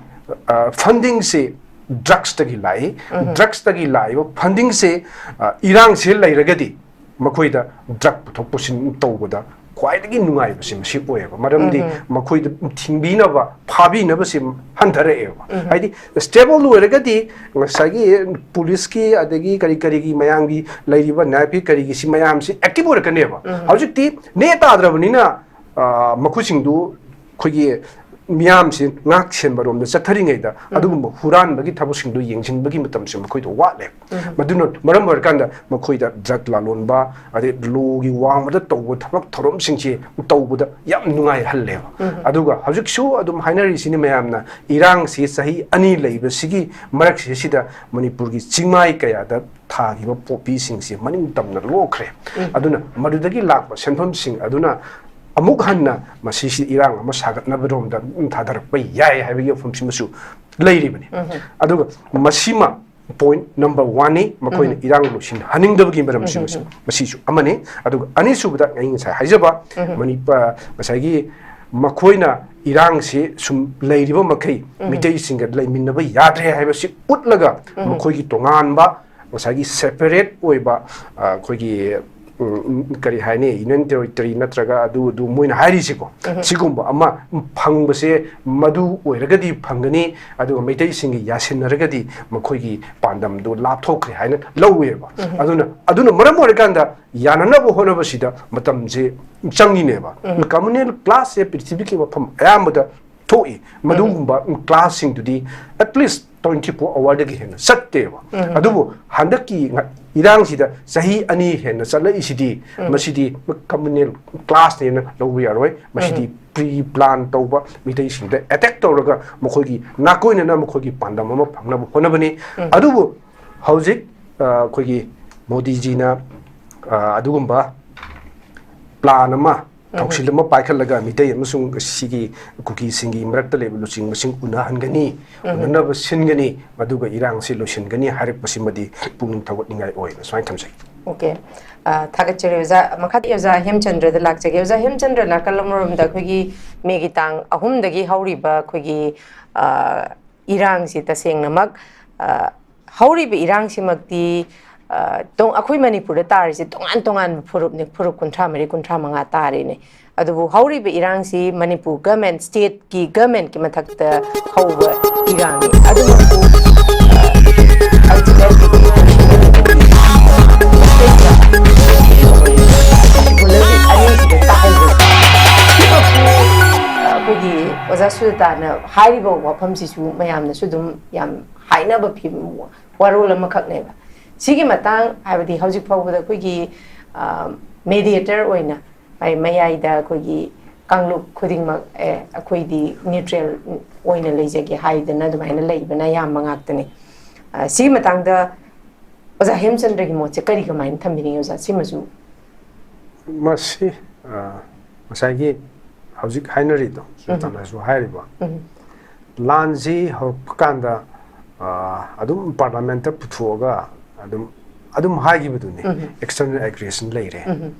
ꯑ, fundingꯁꯦ drugsꯇꯒꯤ ꯂꯥꯛꯏ꯫ Drugsꯇꯒꯤ ꯂꯥꯛꯏꯕ fundingꯁꯦ, ꯑ, ꯏꯔꯥꯡꯁꯦ ꯂꯩꯔꯒꯗꯤ ꯃꯈꯣꯏꯗ drug ꯄꯨꯊꯣꯛ ꯄꯨꯁꯤꯟ ꯇꯧꯕꯗ ꯈ꯭ꯋꯥꯏꯗꯒꯤ ꯅꯨꯡꯉꯥꯏꯕꯁꯤ ꯃꯁꯤ ꯑꯣꯏꯌꯦꯕ꯫ ꯃꯔꯝꯗꯤ ꯃꯈꯣꯏꯗ ꯊꯤꯡꯕꯤꯅꯕ, ꯐꯥꯕꯤꯅꯕꯁꯤ ꯍꯟꯊꯔꯛꯑꯦꯕ꯫ ꯍꯥꯏꯗꯤ stable ꯑꯣꯏꯔꯒꯗꯤ ꯉꯁꯥꯏꯒꯤ policeꯀꯤ ꯑꯗꯒꯤ ꯀꯔꯤ ꯀꯔꯤꯒꯤ ꯃꯌꯥꯝꯒꯤ ꯂꯩꯔꯤꯕ ꯅꯥꯏꯞꯀꯤ ꯀꯔꯤꯒꯤ ꯁꯤ ꯃꯌꯥꯝꯁꯤ active ꯑꯣꯏꯔꯛꯀꯅꯦꯕ꯫ ꯍꯧꯖꯤꯛꯇꯤ ꯅꯦ ꯇꯥꯗ꯭ꯔꯕꯅꯤꯅ, ꯑ, ꯃꯈꯣꯏꯁꯤꯡꯗꯨ ꯑꯩꯈꯣꯏꯒꯤ ꯃꯤꯌꯥꯝꯁꯤ ꯉꯥꯛ ꯁꯦꯟꯕꯔꯣꯝꯗ ꯆꯠꯊꯔꯤꯉꯩꯗ ꯑꯗꯨꯒꯨꯝꯕ ꯍꯨꯔꯥꯟꯕꯒꯤ ꯊꯕꯛꯁꯤꯡꯗꯨ ꯌꯦꯡꯁꯤꯟꯕꯒꯤ ꯃꯇꯝꯁꯤ ꯃꯈꯣꯏꯗ ꯋꯥꯠꯂꯦ꯫ ꯃꯗꯨꯅ ꯃꯔꯝ ꯑꯣꯏꯔꯀꯥꯟꯗ ꯃꯈꯣꯏꯗ drug ꯂꯥꯂꯣꯟꯕ, ꯑꯗꯩ lawꯒꯤ ꯋꯥꯡꯃꯗ ꯇꯧꯕ ꯊꯕꯛ ꯊꯧꯔꯝꯁꯤꯡꯁꯤ ꯇꯧꯕꯗ ꯌꯥꯝ ꯅꯨꯡꯉꯥꯏꯍꯜꯂꯦꯕ꯫ ꯑꯗꯨꯒ ꯍꯧꯖꯤꯛꯁꯨ ꯑꯗꯨꯝ ꯍꯥꯏꯅꯔꯤꯁꯤꯅꯤ ꯃꯌꯥꯝꯅ, ꯏꯔꯥꯡꯁꯤ ꯆꯍꯤ ꯑꯅꯤ ꯂꯩꯕꯁꯤꯒꯤ ꯃꯔꯛꯁꯤꯗ ꯃꯅꯤꯄꯨꯔꯒꯤ ꯆꯤꯡꯃꯥꯏ ꯀꯌꯥꯗ ꯊꯥꯈꯤꯕ ꯄꯣꯄꯤꯁꯤꯡꯁꯤ ꯃꯅꯤꯡ ꯇꯝꯅ ꯂꯣꯛꯈ꯭ꯔꯦ꯫ ꯑꯗꯨꯅ ꯃꯗꯨꯗꯒꯤ ꯂꯥꯛꯄ ꯁꯦꯟꯐꯝꯁꯤꯡ ꯑꯗꯨꯅ ꯑꯃꯨꯛ ꯍꯟꯅ ꯃꯁꯤꯁꯤ ꯏꯔꯥꯡ ꯑꯃ ꯁꯥꯒꯠꯅꯕꯔꯣꯝꯗ ꯊꯥꯗꯔꯛꯄ ꯌꯥꯏ ꯍꯥꯏꯕꯒꯤ ꯋꯥꯐꯝꯁꯤꯃꯁꯨ ꯂꯩꯔꯤꯕꯅꯤ꯫ ꯑꯗꯨꯒ ꯃꯁꯤꯃ point number oneꯅꯤ, ꯃꯈꯣꯏꯅ ꯏꯔꯥꯡ ꯂꯣꯏꯁꯤꯟꯍꯟꯅꯤꯡꯗꯕꯒꯤ ꯃꯔꯝꯁꯤꯃꯁꯨ ꯃꯁꯤꯁꯨ ꯑꯃꯅꯤ꯫ ꯑꯗꯨꯒ ꯑꯅꯤꯁꯨꯕꯗ ꯑꯩ ꯉꯁꯥꯏ ꯍꯥꯏꯖꯕ, ꯃꯅꯤꯄ-, ꯉꯁꯥꯏꯒꯤ ꯃꯈꯣꯏꯅ ꯏꯔꯥꯡꯁꯤ ꯁꯨꯝ ꯂꯩꯔꯤꯕ ꯃꯈꯩ ꯃꯤꯇꯩꯁꯤꯡꯒ ꯂꯩꯃꯤꯟꯅꯕ ꯌꯥꯗ꯭ꯔꯦ ꯍꯥꯏꯕꯁꯤ ꯎꯠꯂꯒ ꯃꯈꯣꯏꯒꯤ ꯇꯣꯉꯥꯟꯕ ꯉꯁꯥꯏꯒꯤ separate ꯑꯣꯏꯕ, ꯑ, ꯑꯩꯈꯣꯏꯒꯤ, ꯎꯝ, ꯀꯔꯤ ꯍꯥꯏꯅꯤ, Union Territory ꯅꯠꯇ꯭ꯔꯒ ꯑꯗꯨ, ꯑꯗꯨ ꯃꯣꯏꯅ ꯍꯥꯏꯔꯤꯁꯤꯀꯣ, ꯁꯤꯒꯨꯝꯕ ꯑꯃ ꯐꯪꯕꯁꯦ ꯃꯗꯨ ꯑꯣꯏꯔꯒꯗꯤ ꯐꯪꯒꯅꯤ, ꯑꯗꯨꯒ ꯃꯩꯇꯩꯁꯤꯡꯒ ꯌꯥꯁꯤꯟꯅꯔꯒꯗꯤ ꯃꯈꯣꯏꯒꯤ ꯄꯥꯟꯗꯝꯗꯣ ꯂꯥꯞꯊꯣꯛꯈ꯭ꯔꯦ ꯍꯥꯏꯅ ꯂꯧꯋꯦꯕ꯫ ꯑꯗꯨꯅ, ꯑꯗꯨꯅ ꯃꯔꯝ ꯑꯣꯏꯔꯀꯥꯟꯗ ꯌꯥꯅꯅꯕ ꯍꯣꯠꯅꯕꯁꯤꯗ ꯃꯇꯝꯁꯦ ꯆꯪꯉꯤꯅꯦꯕ꯫ Communal classꯁꯦ ꯄ꯭ꯔꯤꯊꯤꯕꯤꯒꯤ ꯃꯐꯝ ꯑꯌꯥꯝꯕꯗ ꯊꯣꯛꯏ꯫ ꯃꯗꯨꯒꯨꯝꯕ classꯁꯤꯡꯗꯨꯗꯤ at least twenty four hourꯗꯒꯤ ꯍꯦꯟꯅ ꯆꯠꯇꯦꯕ꯫ ꯑꯗꯨꯕꯨ ꯍꯟꯗꯛꯀꯤ ꯉ-, ꯏꯔꯥꯡꯁꯤꯗ ꯆꯍꯤ ꯑꯅꯤ ꯍꯦꯟꯅ ꯆꯠꯂꯛꯏꯁꯤꯗꯤ, ꯃꯁꯤꯗꯤ communal classꯅꯦꯅ ꯂꯧꯕ ꯌꯥꯔꯣꯏ꯫ ꯃꯁꯤꯗꯤ pre plan ꯇꯧꯕ, ꯃꯤꯇꯩꯁꯤꯡꯗ attack ꯇꯧꯔꯒ ꯃꯈꯣꯏꯒꯤ ꯅꯥꯀꯣꯏꯅꯅ ꯃꯈꯣꯏꯒꯤ ꯄꯥꯟꯗꯝ ꯑꯃ ꯐꯪꯅꯕ ꯍꯣꯠꯅꯕꯅꯤ꯫ ꯑꯗꯨꯕꯨ ꯍꯧꯖꯤꯛ, ꯑ, ꯑꯩꯈꯣꯏꯒꯤ ꯃꯣꯗꯤꯖꯤꯅ, ꯑ, ꯑꯗꯨꯒꯨꯝꯕ plan ꯑꯃ ꯊꯧꯁꯤꯜ ꯑꯃ ꯄꯥꯏꯈꯠꯂꯒ ꯃꯤꯇꯩ ꯑꯃꯁꯨꯡ ꯁꯤꯒꯤ ꯀꯨꯀꯤꯁꯤꯡꯒꯤ ꯃꯔꯛꯇ ꯂꯩꯕ ꯂꯨꯆꯤꯡꯕꯁꯤꯡ ꯎꯅꯍꯟꯒꯅꯤ, ꯎꯅꯅꯕ ꯁꯤꯟꯒꯅꯤ, ꯃꯗꯨꯒ ꯏꯔꯥꯡꯁꯤ ꯂꯣꯏꯁꯤꯟꯒꯅꯤ ꯍꯥꯏꯔꯛꯄꯁꯤꯃꯗꯤ ꯄꯨꯛꯅꯤꯡ ꯊꯧꯒꯠꯅꯤꯡꯉꯥꯏ ꯑꯣꯏꯅ ꯁꯨꯃꯥꯏꯅ ꯊꯝꯖꯩ꯫ ꯑꯣꯀꯦ꯫ ꯑ, ꯊꯥꯒꯠꯆꯔꯤ ꯑꯣꯖꯥ꯫ ꯃꯈꯥꯗꯤ ꯑꯣꯖꯥ ꯍꯦꯝꯆꯟꯗ꯭ꯔꯗ ꯂꯥꯛꯆꯒꯦ꯫ ꯑꯣꯖꯥ ꯍꯦꯝꯆꯟꯗ꯭ꯔ, ꯅꯥꯀꯜ ꯑꯃꯔꯣꯝꯗ ꯑꯩꯈꯣꯏꯒꯤ ꯃꯦꯒꯤ ꯇꯥꯡ ꯑꯍꯨꯝꯗꯒꯤ ꯍꯧꯔꯤꯕ ꯑꯩꯈꯣꯏꯒꯤ, ꯑ, ꯏꯔꯥꯡꯁꯤ ꯇꯁꯦꯡꯅꯃꯛ, ꯑ, ꯍꯧꯔꯤꯕ ꯏꯔꯥꯡꯁꯤꯃꯛꯇꯤ, ꯑ, ꯇꯣ-, ꯑꯩꯈꯣꯏ ꯃꯅꯤꯄꯨꯔꯗ ꯇꯥꯔꯤꯁꯦ ꯇꯣꯉꯥꯟ ꯇꯣꯉꯥꯟꯕ ꯐꯨꯔꯨꯞꯅꯤ, ꯐꯨꯔꯨꯞ ꯀꯨꯟꯊ꯭ꯔꯥ ꯃꯔꯤ, ꯀꯨꯟꯊ꯭ꯔꯥ ꯃꯉꯥ ꯇꯥꯔꯤꯅꯦ꯫ ꯑꯗꯨꯕꯨ ꯍꯧꯔꯤꯕ ꯏꯔꯥꯡꯁꯤ ꯃꯅꯤꯄꯨꯔ ꯒꯃꯦꯟ, ꯁ꯭ꯇꯦꯠꯀꯤ ꯒꯃꯦꯟꯒꯤ ꯃꯊꯛꯇ ꯍꯧꯕ ꯏꯔꯥꯡꯅꯤ꯫ ꯑꯗꯨꯃꯛꯄꯨ, ꯑ, ultimately ꯑꯅꯤꯁꯤꯗ ꯇꯥꯍꯟꯕ꯫ ꯑꯩꯈꯣꯏꯒꯤ ꯑꯣꯖꯥ ꯁꯨꯖꯥꯇꯥꯅ ꯍꯥꯏꯔꯤꯕ ꯋꯥꯐꯝꯁꯤꯁꯨ ꯃꯌꯥꯝꯅꯁꯨ ꯑꯗꯨꯝ ꯌꯥꯝ ꯍꯥꯏꯅꯕ ꯐꯤ-, ꯋꯥꯔꯣꯜ ꯑꯃꯈꯛꯅꯦꯕ꯫ ꯁꯤꯒꯤ ꯃꯇꯥꯡ, ꯍꯥꯏꯕꯗꯤ ꯍꯧꯖꯤꯛ ꯐꯥꯎꯕꯗ ꯑꯩꯈꯣꯏꯒꯤ, ꯑ, mediator ꯑꯣꯏꯅ, ꯍꯥꯏ, ꯃꯌꯥꯏꯗ ꯑꯩꯈꯣꯏꯒꯤ ꯀꯥꯡꯂꯨꯞ ꯈꯨꯗꯤꯡꯃꯛ, ꯑꯦ, ꯑꯩꯈꯣꯏꯗꯤ neutral ꯑꯣꯏꯅ ꯂꯩꯖꯒꯦ ꯍꯥꯏꯗꯅ ꯑꯗꯨꯃꯥꯏꯅ ꯂꯩꯕꯅ ꯑꯌꯥꯝꯕ ꯉꯥꯛꯇꯅꯤ꯫ ꯑ, ꯁꯤꯒꯤ ꯃꯇꯥꯡꯗ ꯑꯣꯖꯥ ꯍꯦꯝꯆꯟꯗ꯭ꯔꯒꯤ ꯃꯣꯠꯁꯦ ꯀꯔꯤ, ꯀꯃꯥꯏꯅ ꯊꯝꯕꯤꯅꯤꯡꯉꯤ ꯑꯣꯖꯥ? ꯁꯤꯃꯁꯨ ꯃꯁꯤ, ꯑ, ꯉꯁꯥꯏꯒꯤ ꯍꯧꯖꯤꯛ ꯍꯥꯏꯅꯔꯤꯗꯣ, ꯁꯨꯖꯥꯇꯥꯅꯁꯨ ꯍꯥꯏꯔꯤꯕ, ꯎꯝ꯫ ꯂꯥꯟꯁꯤ ꯍꯧꯔꯛꯄ ꯀꯥꯟꯗ, ꯑ, ꯑꯗꯨꯝ ꯄꯥꯔꯂꯥꯃꯦꯟꯠꯇ ꯄꯨꯊꯣꯛꯑꯒ ꯑꯗꯨꯝ, ꯑꯗꯨꯝ ꯍꯥꯏꯈꯤꯕꯗꯨꯅꯤ, external aggression ꯂꯩꯔꯦ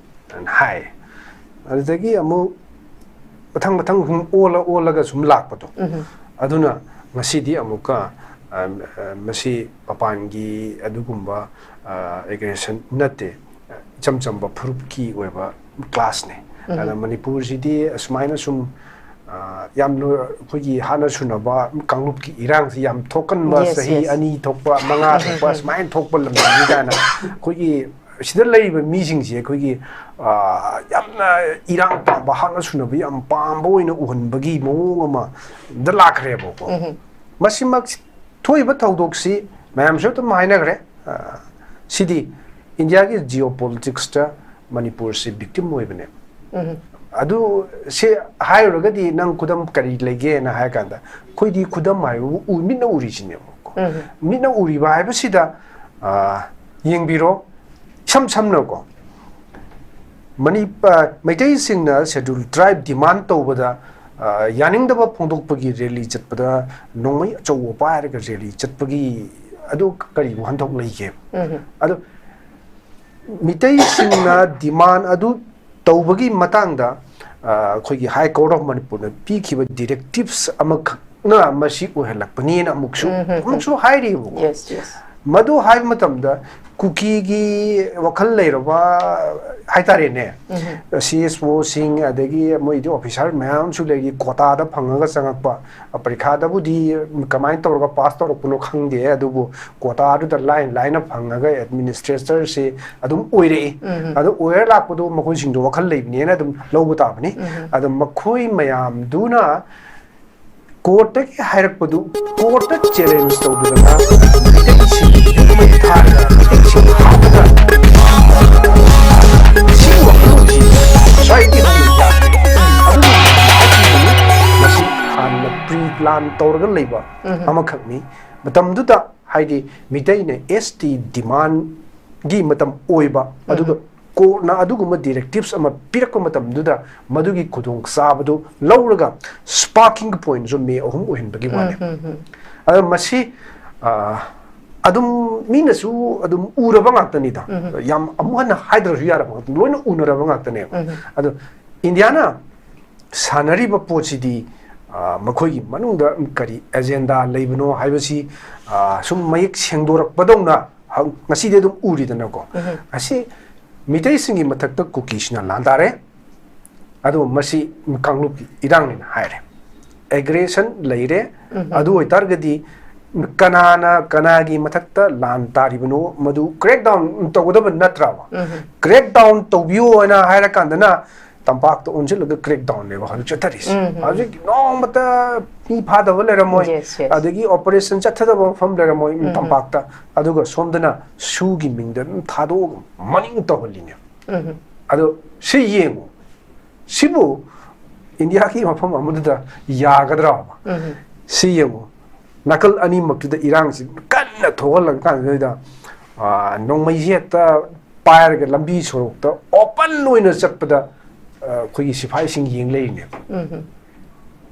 ꯑꯅ ꯍꯥꯏ꯫ ꯑꯗꯨꯗꯒꯤ ꯑꯃꯨꯛ ꯃꯊꯪ ꯃꯊꯪ ꯁꯨꯝ ꯑꯣꯜꯂ ꯑꯣꯜꯂꯒ ꯁꯨꯝ ꯂꯥꯛꯄꯗꯣ꯫ ꯑꯗꯨꯅ ꯉꯁꯤꯗꯤ ꯑꯃꯨꯛꯀ, ꯑ, ꯑ, ꯃꯁꯤ ꯃꯄꯥꯟꯒꯤ ꯑꯗꯨꯒꯨꯝꯕ, ꯑ, aggression ꯅꯠꯇꯦ, ꯏꯆꯝ ꯆꯝꯕ ꯐꯨꯔꯨꯞꯀꯤ ꯑꯣꯏꯕ clashꯅꯦ꯫ ꯑꯗ ꯃꯅꯤꯄꯨꯔꯁꯤꯗꯤ ꯑꯁꯨꯃꯥꯏꯅ ꯁꯨꯝ, ꯑ, ꯌꯥꯝꯅ ꯑꯩꯈꯣꯏꯒꯤ ꯍꯥꯠꯅ ꯁꯨꯅꯕ ꯀꯥꯡꯂꯨꯞꯀꯤ ꯏꯔꯥꯡꯁꯤ ꯌꯥꯝ ꯊꯣꯛꯀꯟꯕ, Yes, ꯆꯍꯤ yes. ꯑꯅꯤ ꯊꯣꯛꯄ, ꯃꯉꯥ ꯊꯣꯛꯄ, ꯁꯨꯃꯥꯏꯅ ꯊꯣꯛꯄ ꯂꯝꯗꯝꯅꯤ ꯀꯥꯏꯅ ꯑꯩꯈꯣꯏꯒꯤ ꯁꯤꯗ ꯂꯩꯔꯤꯕ ꯃꯤꯁꯤꯡꯁꯦ ꯑꯩꯈꯣꯏꯒꯤ, ꯑ, ꯌꯥꯝꯅ ꯏꯔꯥꯡ ꯄꯥꯝꯕ, ꯍꯥꯠꯅ ꯁꯨꯅꯕ ꯌꯥꯝ ꯄꯥꯝꯕ ꯑꯣꯏꯅ ꯎꯍꯟꯕꯒꯤ ꯃꯑꯣꯡ ꯑꯃꯗ ꯂꯥꯛꯈ꯭ꯔꯦꯕꯀꯣ꯫ ꯃꯁꯤꯃꯛ ꯊꯣꯛꯏꯕ ꯊꯧꯗꯣꯛꯁꯤ ꯃꯌꯥꯝꯁꯨ ꯑꯗꯨꯝ ꯍꯥꯏꯅꯈ꯭ꯔꯦ꯫ ꯑ, ꯁꯤꯗꯤ ꯏꯟꯗꯤꯌꯥꯒꯤ geopoliticsꯇ ꯃꯅꯤꯄꯨꯔꯁꯤ victim ꯑꯣꯏꯕꯅꯦ꯫ ꯑꯗꯨ ꯁꯤ ꯍꯥꯏꯔꯨꯔꯒꯗꯤ ꯅꯪ ꯈꯨꯗꯝ ꯀꯔꯤ ꯂꯩꯒꯦꯅ ꯍꯥꯏ ꯀꯥꯟꯗ, ꯑꯩꯈꯣꯏꯗꯤ ꯈꯨꯗꯝ ꯍꯥꯏꯕꯕꯨ ꯎ-, ꯃꯤꯠꯅ ꯎꯔꯤꯁꯤꯅꯦꯕꯀꯣ꯫ ꯃꯤꯠꯅ ꯎꯔꯤꯕ ꯍꯥꯏꯕꯁꯤꯗ, ꯑ, ꯌꯦꯡꯕꯤꯔꯣ, ꯏꯁꯝ ꯁꯝꯅꯀꯣ, ꯃꯅꯤ-, ꯑ, ꯃꯩꯇꯩꯁꯤꯡꯅ Scheduled Tribe demand ꯇꯧꯕꯗ, ꯑ, ꯌꯥꯅꯤꯡꯗꯕ ꯐꯣꯡꯗꯣꯛꯄꯒꯤ rally ꯆꯠꯄꯗ ꯅꯣꯡꯃꯩ ꯑꯆꯧꯕ ꯄꯥꯏꯔꯒ rally ꯆꯠꯄꯒꯤ ꯑꯗꯨ ꯀꯔꯤ ꯋꯥꯍꯟꯊꯣꯛ ꯂꯩꯒꯦ? ꯑꯗꯨ ꯃꯤꯇꯩꯁꯤꯡꯅ demand ꯑꯗꯨ ꯇꯧꯕꯒꯤ ꯃꯇꯥꯡꯗ, ꯑ, ꯑꯩꯈꯣꯏꯒꯤ High Court of ꯃꯅꯤꯄꯨꯔꯅ ꯄꯤꯈꯤꯕ directives ꯑꯃꯈꯛꯅ ꯃꯁꯤ ꯑꯣꯏꯍꯜꯂꯛꯄꯅꯦꯅ ꯑꯃꯨꯛꯁꯨ, ꯑꯃꯨꯛꯁꯨ ꯍꯥꯏꯔꯤꯕꯀꯣ꯫ Yes, yes. ꯃꯗꯨ ꯍꯥꯏꯕ ꯃꯇꯝꯗ ꯀꯨꯀꯤꯒꯤ ꯋꯥꯈꯜ ꯂꯩꯔꯕ ꯍꯥꯏꯇꯥꯔꯦꯅꯦ, CSO ꯁꯤꯡ, ꯑꯗꯒꯤ ꯃꯣꯏꯗꯤ officer ꯃꯌꯥꯝ ꯑꯃꯁꯨ ꯂꯩꯔꯤ, quota ꯗ ꯐꯪꯉꯒ ꯆꯪꯉꯛꯄ꯫ ꯄꯔꯤꯈꯥꯗꯕꯨꯗꯤ ꯀꯃꯥꯏꯅ ꯇꯧꯔꯒ pass ꯇꯧꯔꯛꯄꯅꯣ ꯈꯪꯗꯦ, ꯑꯗꯨꯕꯨ quota ꯗꯨꯗ ꯂꯥꯏꯅ ꯂꯥꯏꯅ ꯐꯪꯉꯒ administrator ꯁꯦ ꯑꯗꯨꯝ ꯑꯣꯏꯔꯛꯏ꯫ ꯑꯗꯨ ꯑꯣꯏꯔ ꯂꯥꯛꯄꯗꯣ ꯃꯈꯣꯏꯁꯤꯡꯗꯣ ꯋꯥꯈꯜ ꯂꯩꯕꯅꯦꯅ ꯑꯗꯨꯝ ꯂꯧꯕ ꯇꯥꯕꯅꯤ꯫ ꯑꯗꯣ ꯃꯈꯣꯏ ꯃꯌꯥꯝꯗꯨꯅ court ꯇꯒꯤ ꯍꯥꯏꯔꯛꯄꯗꯨ court ꯇ challenge ꯇꯧꯗꯅ ꯃꯩꯇꯩꯁꯤꯡ ꯃꯩ ꯊꯥꯔꯒ ꯃꯩꯇꯩꯁꯤꯡ ꯍꯥꯠꯇꯅ ꯁꯤꯒꯤ ꯋꯥꯈꯜꯂꯣꯟꯁꯤ society ꯗ ꯌꯥꯗꯦ꯫ ꯑꯗꯨꯅ ꯃꯁꯤ ꯍꯥꯟꯅ pre plan ꯇꯧꯔꯒ ꯂꯩꯕ ꯑꯃꯈꯛꯅꯤ꯫ ꯃꯇꯝꯗꯨꯗ ꯍꯥꯏꯗꯤ ꯃꯤꯇꯩꯅ ST demand ꯒꯤ ꯃꯇꯝ ꯑꯣꯏꯕ, ꯑꯗꯨꯒ court ꯅ ꯑꯗꯨꯒꯨꯝꯕ directives ꯑꯃ ꯄꯤꯔꯛꯄ ꯃꯇꯝꯗꯨꯗ ꯃꯗꯨꯒꯤ ꯈꯨꯗꯣꯡꯆꯥꯕꯗꯨ ꯂꯧꯔꯒ sparking point ꯁꯨ ꯃꯦ ꯑꯍꯨꯝ ꯑꯣꯏꯍꯟꯕꯒꯤ ꯋꯥꯅꯤ꯫ ꯑꯗꯣ ꯃꯁꯤ, ꯑ, ꯑꯗꯨꯝ ꯃꯤꯅꯁꯨ ꯑꯗꯨꯝ ꯎꯔꯕ ꯉꯥꯛꯇꯅꯤꯗ꯫ ꯌꯥꯝ ꯑꯃꯨꯛ ꯍꯟꯅ ꯍꯥꯏꯗ꯭ꯔꯁꯨ ꯌꯥꯔꯕ ꯉꯥꯛꯇꯅꯤ, ꯂꯣꯏꯅ ꯎꯅꯔꯕ ꯉꯥꯛꯇꯅꯦꯕ꯫ ꯑꯗꯣ ꯏꯟꯗꯤꯌꯥꯅ ꯁꯥꯟꯅꯔꯤꯕ ꯄꯣꯠꯁꯤꯗꯤ, ꯑ, ꯃꯈꯣꯏꯒꯤ ꯃꯅꯨꯡꯗ ꯀꯔꯤ agenda ꯂꯩꯕꯅꯣ ꯍꯥꯏꯕꯁꯤ, ꯑ, ꯁꯨꯝ ꯃꯌꯦꯛ ꯁꯦꯡꯗꯣꯔꯛꯄꯗꯧꯅ ꯍꯧ-, ꯉꯁꯤꯗꯤ ꯑꯗꯨꯝ ꯎꯔꯤꯗꯅꯀꯣ꯫ ꯑꯁꯤ ꯃꯤꯇꯩꯁꯤꯡꯒꯤ ꯃꯊꯛꯇ ꯀꯨꯀꯤꯁꯤꯅ ꯂꯥꯟꯗꯥꯔꯦ, ꯑꯗꯨ ꯃꯁꯤ ꯀꯥꯡꯂꯨꯞꯀꯤ ꯏꯔꯥꯡꯅꯦꯅ ꯍꯥꯏꯔꯦ꯫ Aggression ꯂꯩꯔꯦ꯫ ꯑꯗꯨ ꯑꯣꯏꯇꯥꯔꯒꯗꯤ ꯀꯅꯥꯅ ꯀꯅꯥꯒꯤ ꯃꯊꯛꯇ ꯂꯥꯟ ꯇꯥꯔꯤꯕꯅꯣ ꯃꯗꯨ crack down ꯇꯧꯒꯗꯕ ꯅꯠꯇ꯭ꯔꯕ? Crack down ꯇꯧꯕꯤꯌꯣ ꯍꯥꯏꯅ ꯍꯥꯏꯔꯀꯥꯟꯗꯅ ꯇꯝꯄꯥꯛꯇ ꯑꯣꯟꯁꯤꯜꯂꯒ crack down ꯅꯦꯕ ꯍꯧꯖꯤꯛ ꯆꯠꯊꯔꯤꯁꯦ꯫ ꯍꯧꯖꯤꯛ ꯅꯣꯡꯃꯇ ꯃꯤ ꯐꯥꯗꯕ ꯂꯩꯔꯝꯃꯣꯏ, Yes, yes. ꯑꯗꯒꯤ operation ꯆꯠꯊꯗꯕ ꯃꯐꯝ ꯂꯩꯔꯝꯃꯣꯏ ꯇꯝꯄꯥꯛꯇ꯫ ꯑꯗꯨꯒ ꯁꯣꯝꯗꯅ ꯁꯨꯒꯤ ꯃꯤꯡꯗ ꯑꯗꯨꯝ ꯊꯥꯗꯣꯛꯑꯒ ꯃꯅꯤꯡ ꯇꯧꯍꯜꯂꯤꯅꯦ꯫ ꯑꯗꯣ ꯁꯤ ꯌꯦꯡꯉꯨ, ꯁꯤꯕꯨ ꯏꯟꯗꯤꯌꯥꯒꯤ ꯃꯐꯝ ꯑꯃꯗꯨꯗ ꯌꯥꯒꯗ꯭ꯔꯥ? ꯁꯤ ꯌꯦꯡꯉꯨ, ꯅꯥꯀꯜ ꯑꯅꯤꯃꯛꯇꯨꯗ ꯏꯔꯥꯡꯁꯤ ꯀꯟꯅ ꯊꯣꯛꯍꯜꯂꯒ ꯀꯥꯟꯁꯤꯗꯩꯗ, ꯑ, ꯅꯣꯡꯃꯩꯁꯤ ꯍꯦꯛꯇ ꯄꯥꯏꯔꯒ ꯂꯝꯕꯤ ꯁꯣꯔꯣꯛꯇ open ꯑꯣꯏꯅ ꯆꯠꯄꯗ, ꯑ, ꯑꯩꯈꯣꯏꯒꯤ ꯁꯤꯐꯥꯏꯁꯤꯡ ꯌꯦꯡ ꯂꯩꯔꯤꯅꯦꯕ꯫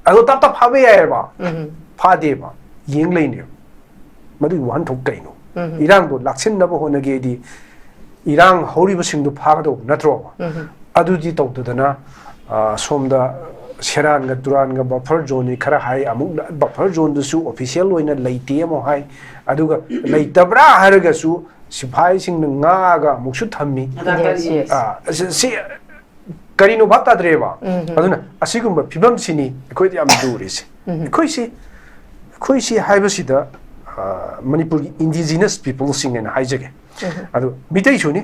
ꯑꯗꯣ ꯇꯞ ꯇꯞ ꯐꯥꯕ ꯌꯥꯏꯑꯕ, ꯐꯥꯗꯦꯕ, ꯌꯦꯡ ꯂꯩꯅꯦꯕ꯫ ꯃꯗꯨꯒꯤ ꯋꯥꯍꯟꯊꯣꯛ ꯀꯩꯅꯣ? ꯏꯔꯥꯡꯗꯣ ꯂꯥꯛꯁꯤꯟꯅꯕ ꯍꯣꯠꯅꯒꯦꯗꯤ ꯏꯔꯥꯡ ꯍꯧꯔꯤꯕꯁꯤꯡꯗꯨ ꯐꯥꯒꯗꯧꯕ ꯅꯠꯇ꯭ꯔꯣ? ꯑꯗꯨꯗꯤ ꯇꯧꯗꯗꯅ, ꯑ, ꯁꯣꯝꯗ ꯁꯦꯔꯥꯟꯒ ꯇꯨꯔꯥꯟꯒ buffer zoneꯅꯤ ꯈꯔ ꯍꯥꯏ, ꯑꯃꯨꯛ buffer zoneꯗꯨꯁꯨ official ꯑꯣꯏꯅ ꯂꯩꯇꯦ ꯑꯃꯨꯛ ꯍꯥꯏ, ꯑꯗꯨꯒ ꯂꯩꯇꯕ꯭ꯔꯥ ꯍꯥꯏꯔꯒꯁꯨ ꯁꯤꯐꯥꯏꯁꯤꯡꯅ ꯉꯥꯛꯑꯒ ꯑꯃꯨꯛꯁꯨ ꯊꯝꯃꯤ꯫ ꯑꯗ Yes, ꯀꯔꯤ yes. ꯑ, ꯁꯤ, ꯁꯤ ꯀꯔꯤꯅꯣ ꯚꯥꯞ ꯇꯥꯗ꯭ꯔꯦꯕ꯫ ꯑꯗꯨꯅ ꯑꯁꯤꯒꯨꯝꯕ ꯐꯤꯕꯝꯁꯤꯅꯤ ꯑꯩꯈꯣꯏꯗ ꯌꯥꯝ ꯂꯨꯔꯤꯁꯦ꯫ ꯑꯩꯈꯣꯏꯁꯤ, ꯑꯩꯈꯣꯏꯁꯤ ꯍꯥꯏꯕꯁꯤꯗ, ꯑ, ꯃꯅꯤꯄꯨꯔꯒꯤ indigenous peopleꯁꯤꯡ ꯍꯥꯏꯅ ꯍꯥꯏꯖꯒꯦ꯫ ꯑꯗꯨ ꯃꯤꯇꯩꯁꯨꯅꯤ,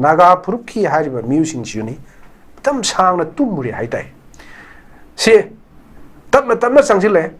ꯅꯥꯒꯥ ꯐꯨꯔꯨꯞꯀꯤ ꯍꯥꯏꯔꯤꯕ ꯃꯤꯑꯣꯏꯁꯤꯡꯁꯤꯁꯨꯅꯤ, ꯃꯇꯝ ꯁꯥꯡꯅ ꯇꯨꯝꯃꯨꯔꯦ ꯍꯥꯏꯇꯥꯏ꯫ ꯁꯤ ꯇꯞꯅ ꯇꯞꯅ ꯆꯪꯁꯤꯜꯂꯛꯑꯦ꯫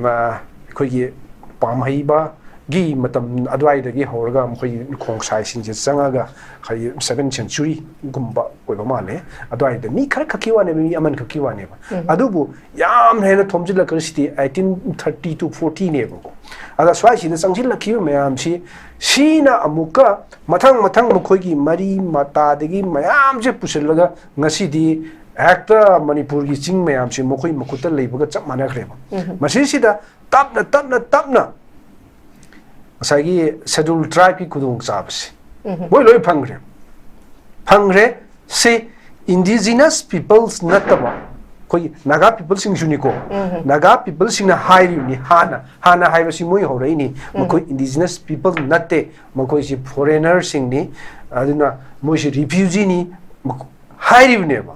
ꯃ-, ꯑꯩꯈꯣꯏꯒꯤ ꯄꯥꯝꯍꯩꯕꯒꯤ ꯃꯇꯝ ꯑꯗꯨꯋꯥꯏꯗꯒꯤ ꯍꯧꯔꯒ ꯃꯈꯣꯏꯒꯤ ꯈꯣꯡꯁꯥꯏꯁꯤꯡꯁꯦ ꯆꯪꯉꯒ ꯑꯩꯈꯣꯏꯒꯤ seventh centuryꯒꯨꯝꯕ ꯑꯣꯏꯕ ꯃꯥꯜꯂꯦ꯫ ꯑꯗꯨꯋꯥꯏꯗ ꯃꯤ ꯈꯔ ꯈꯛꯀꯤ ꯋꯥꯅꯦꯕ, ꯃꯤ ꯑꯃꯅꯤ ꯈꯛꯀꯤ ꯋꯥꯅꯦꯕ꯫ ꯑꯗꯨꯕꯨ ꯌꯥꯝ ꯍꯦꯟꯅ ꯊꯣꯝꯖꯤꯜꯂꯛꯈ꯭ꯔꯤꯁꯤꯗꯤ eighteen thirty to fortyꯅꯦꯕꯀꯣ꯫ ꯑꯗ ꯁ꯭ꯋꯥꯏꯁꯤꯗ ꯆꯪꯁꯤꯜꯂꯛꯈꯤꯕ ꯃꯌꯥꯝꯁꯤ, ꯁꯤꯅ ꯑꯃꯨꯛꯀ ꯃꯊꯪ ꯃꯊꯪ ꯃꯈꯣꯏꯒꯤ ꯃꯔꯤ ꯃꯇꯥꯗꯒꯤ ꯃꯌꯥꯝꯁꯦ ꯄꯨꯁꯤꯜꯂꯒ ꯉꯁꯤꯗꯤ ꯍꯦꯛꯇ ꯃꯅꯤꯄꯨꯔꯒꯤ ꯆꯤꯡ ꯃꯌꯥꯝꯁꯤ ꯃꯈꯣꯏ ꯃꯈꯨꯠꯇ ꯂꯩꯕꯒ ꯆꯞ ꯃꯥꯟꯅꯈ꯭ꯔꯦꯕ꯫ ꯃꯁꯤꯁꯤꯗ ꯇꯞꯅ, ꯇꯞꯅ, ꯇꯞꯅ ꯉꯁꯥꯏꯒꯤ scheduled tribeꯀꯤ ꯈꯨꯗꯣꯡꯆꯥꯕꯁꯤ ꯃꯣꯏ ꯂꯣꯏ ꯐꯪꯈ꯭ꯔꯦ꯫ ꯐꯪꯈ꯭ꯔꯦ꯫ ꯁꯤ indigenous peoples ꯅꯠꯇꯕ ꯑꯩꯈꯣꯏꯒꯤ ꯅꯥꯒꯥ peopleꯁꯤꯡꯁꯨꯅꯤꯀꯣ꯫ ꯅꯥꯒꯥ peopleꯁꯤꯡꯅ ꯍꯥꯏꯔꯤꯕꯅꯤ, ꯍꯥꯟꯅ, ꯍꯥꯟꯅ ꯍꯥꯏꯕꯁꯤ ꯃꯣꯏ ꯍꯧꯔꯛꯏꯅꯤ꯫ ꯃꯈꯣꯏ indigenous people ꯅꯠꯇꯦ, ꯃꯈꯣꯏꯁꯤ foreignerꯁꯤꯡꯅꯤ, ꯑꯗꯨꯅ ꯃꯣꯏꯁꯤ refugeeꯅꯤ ꯃꯈ-, ꯍꯥꯏꯔꯤꯕꯅꯦꯕ꯫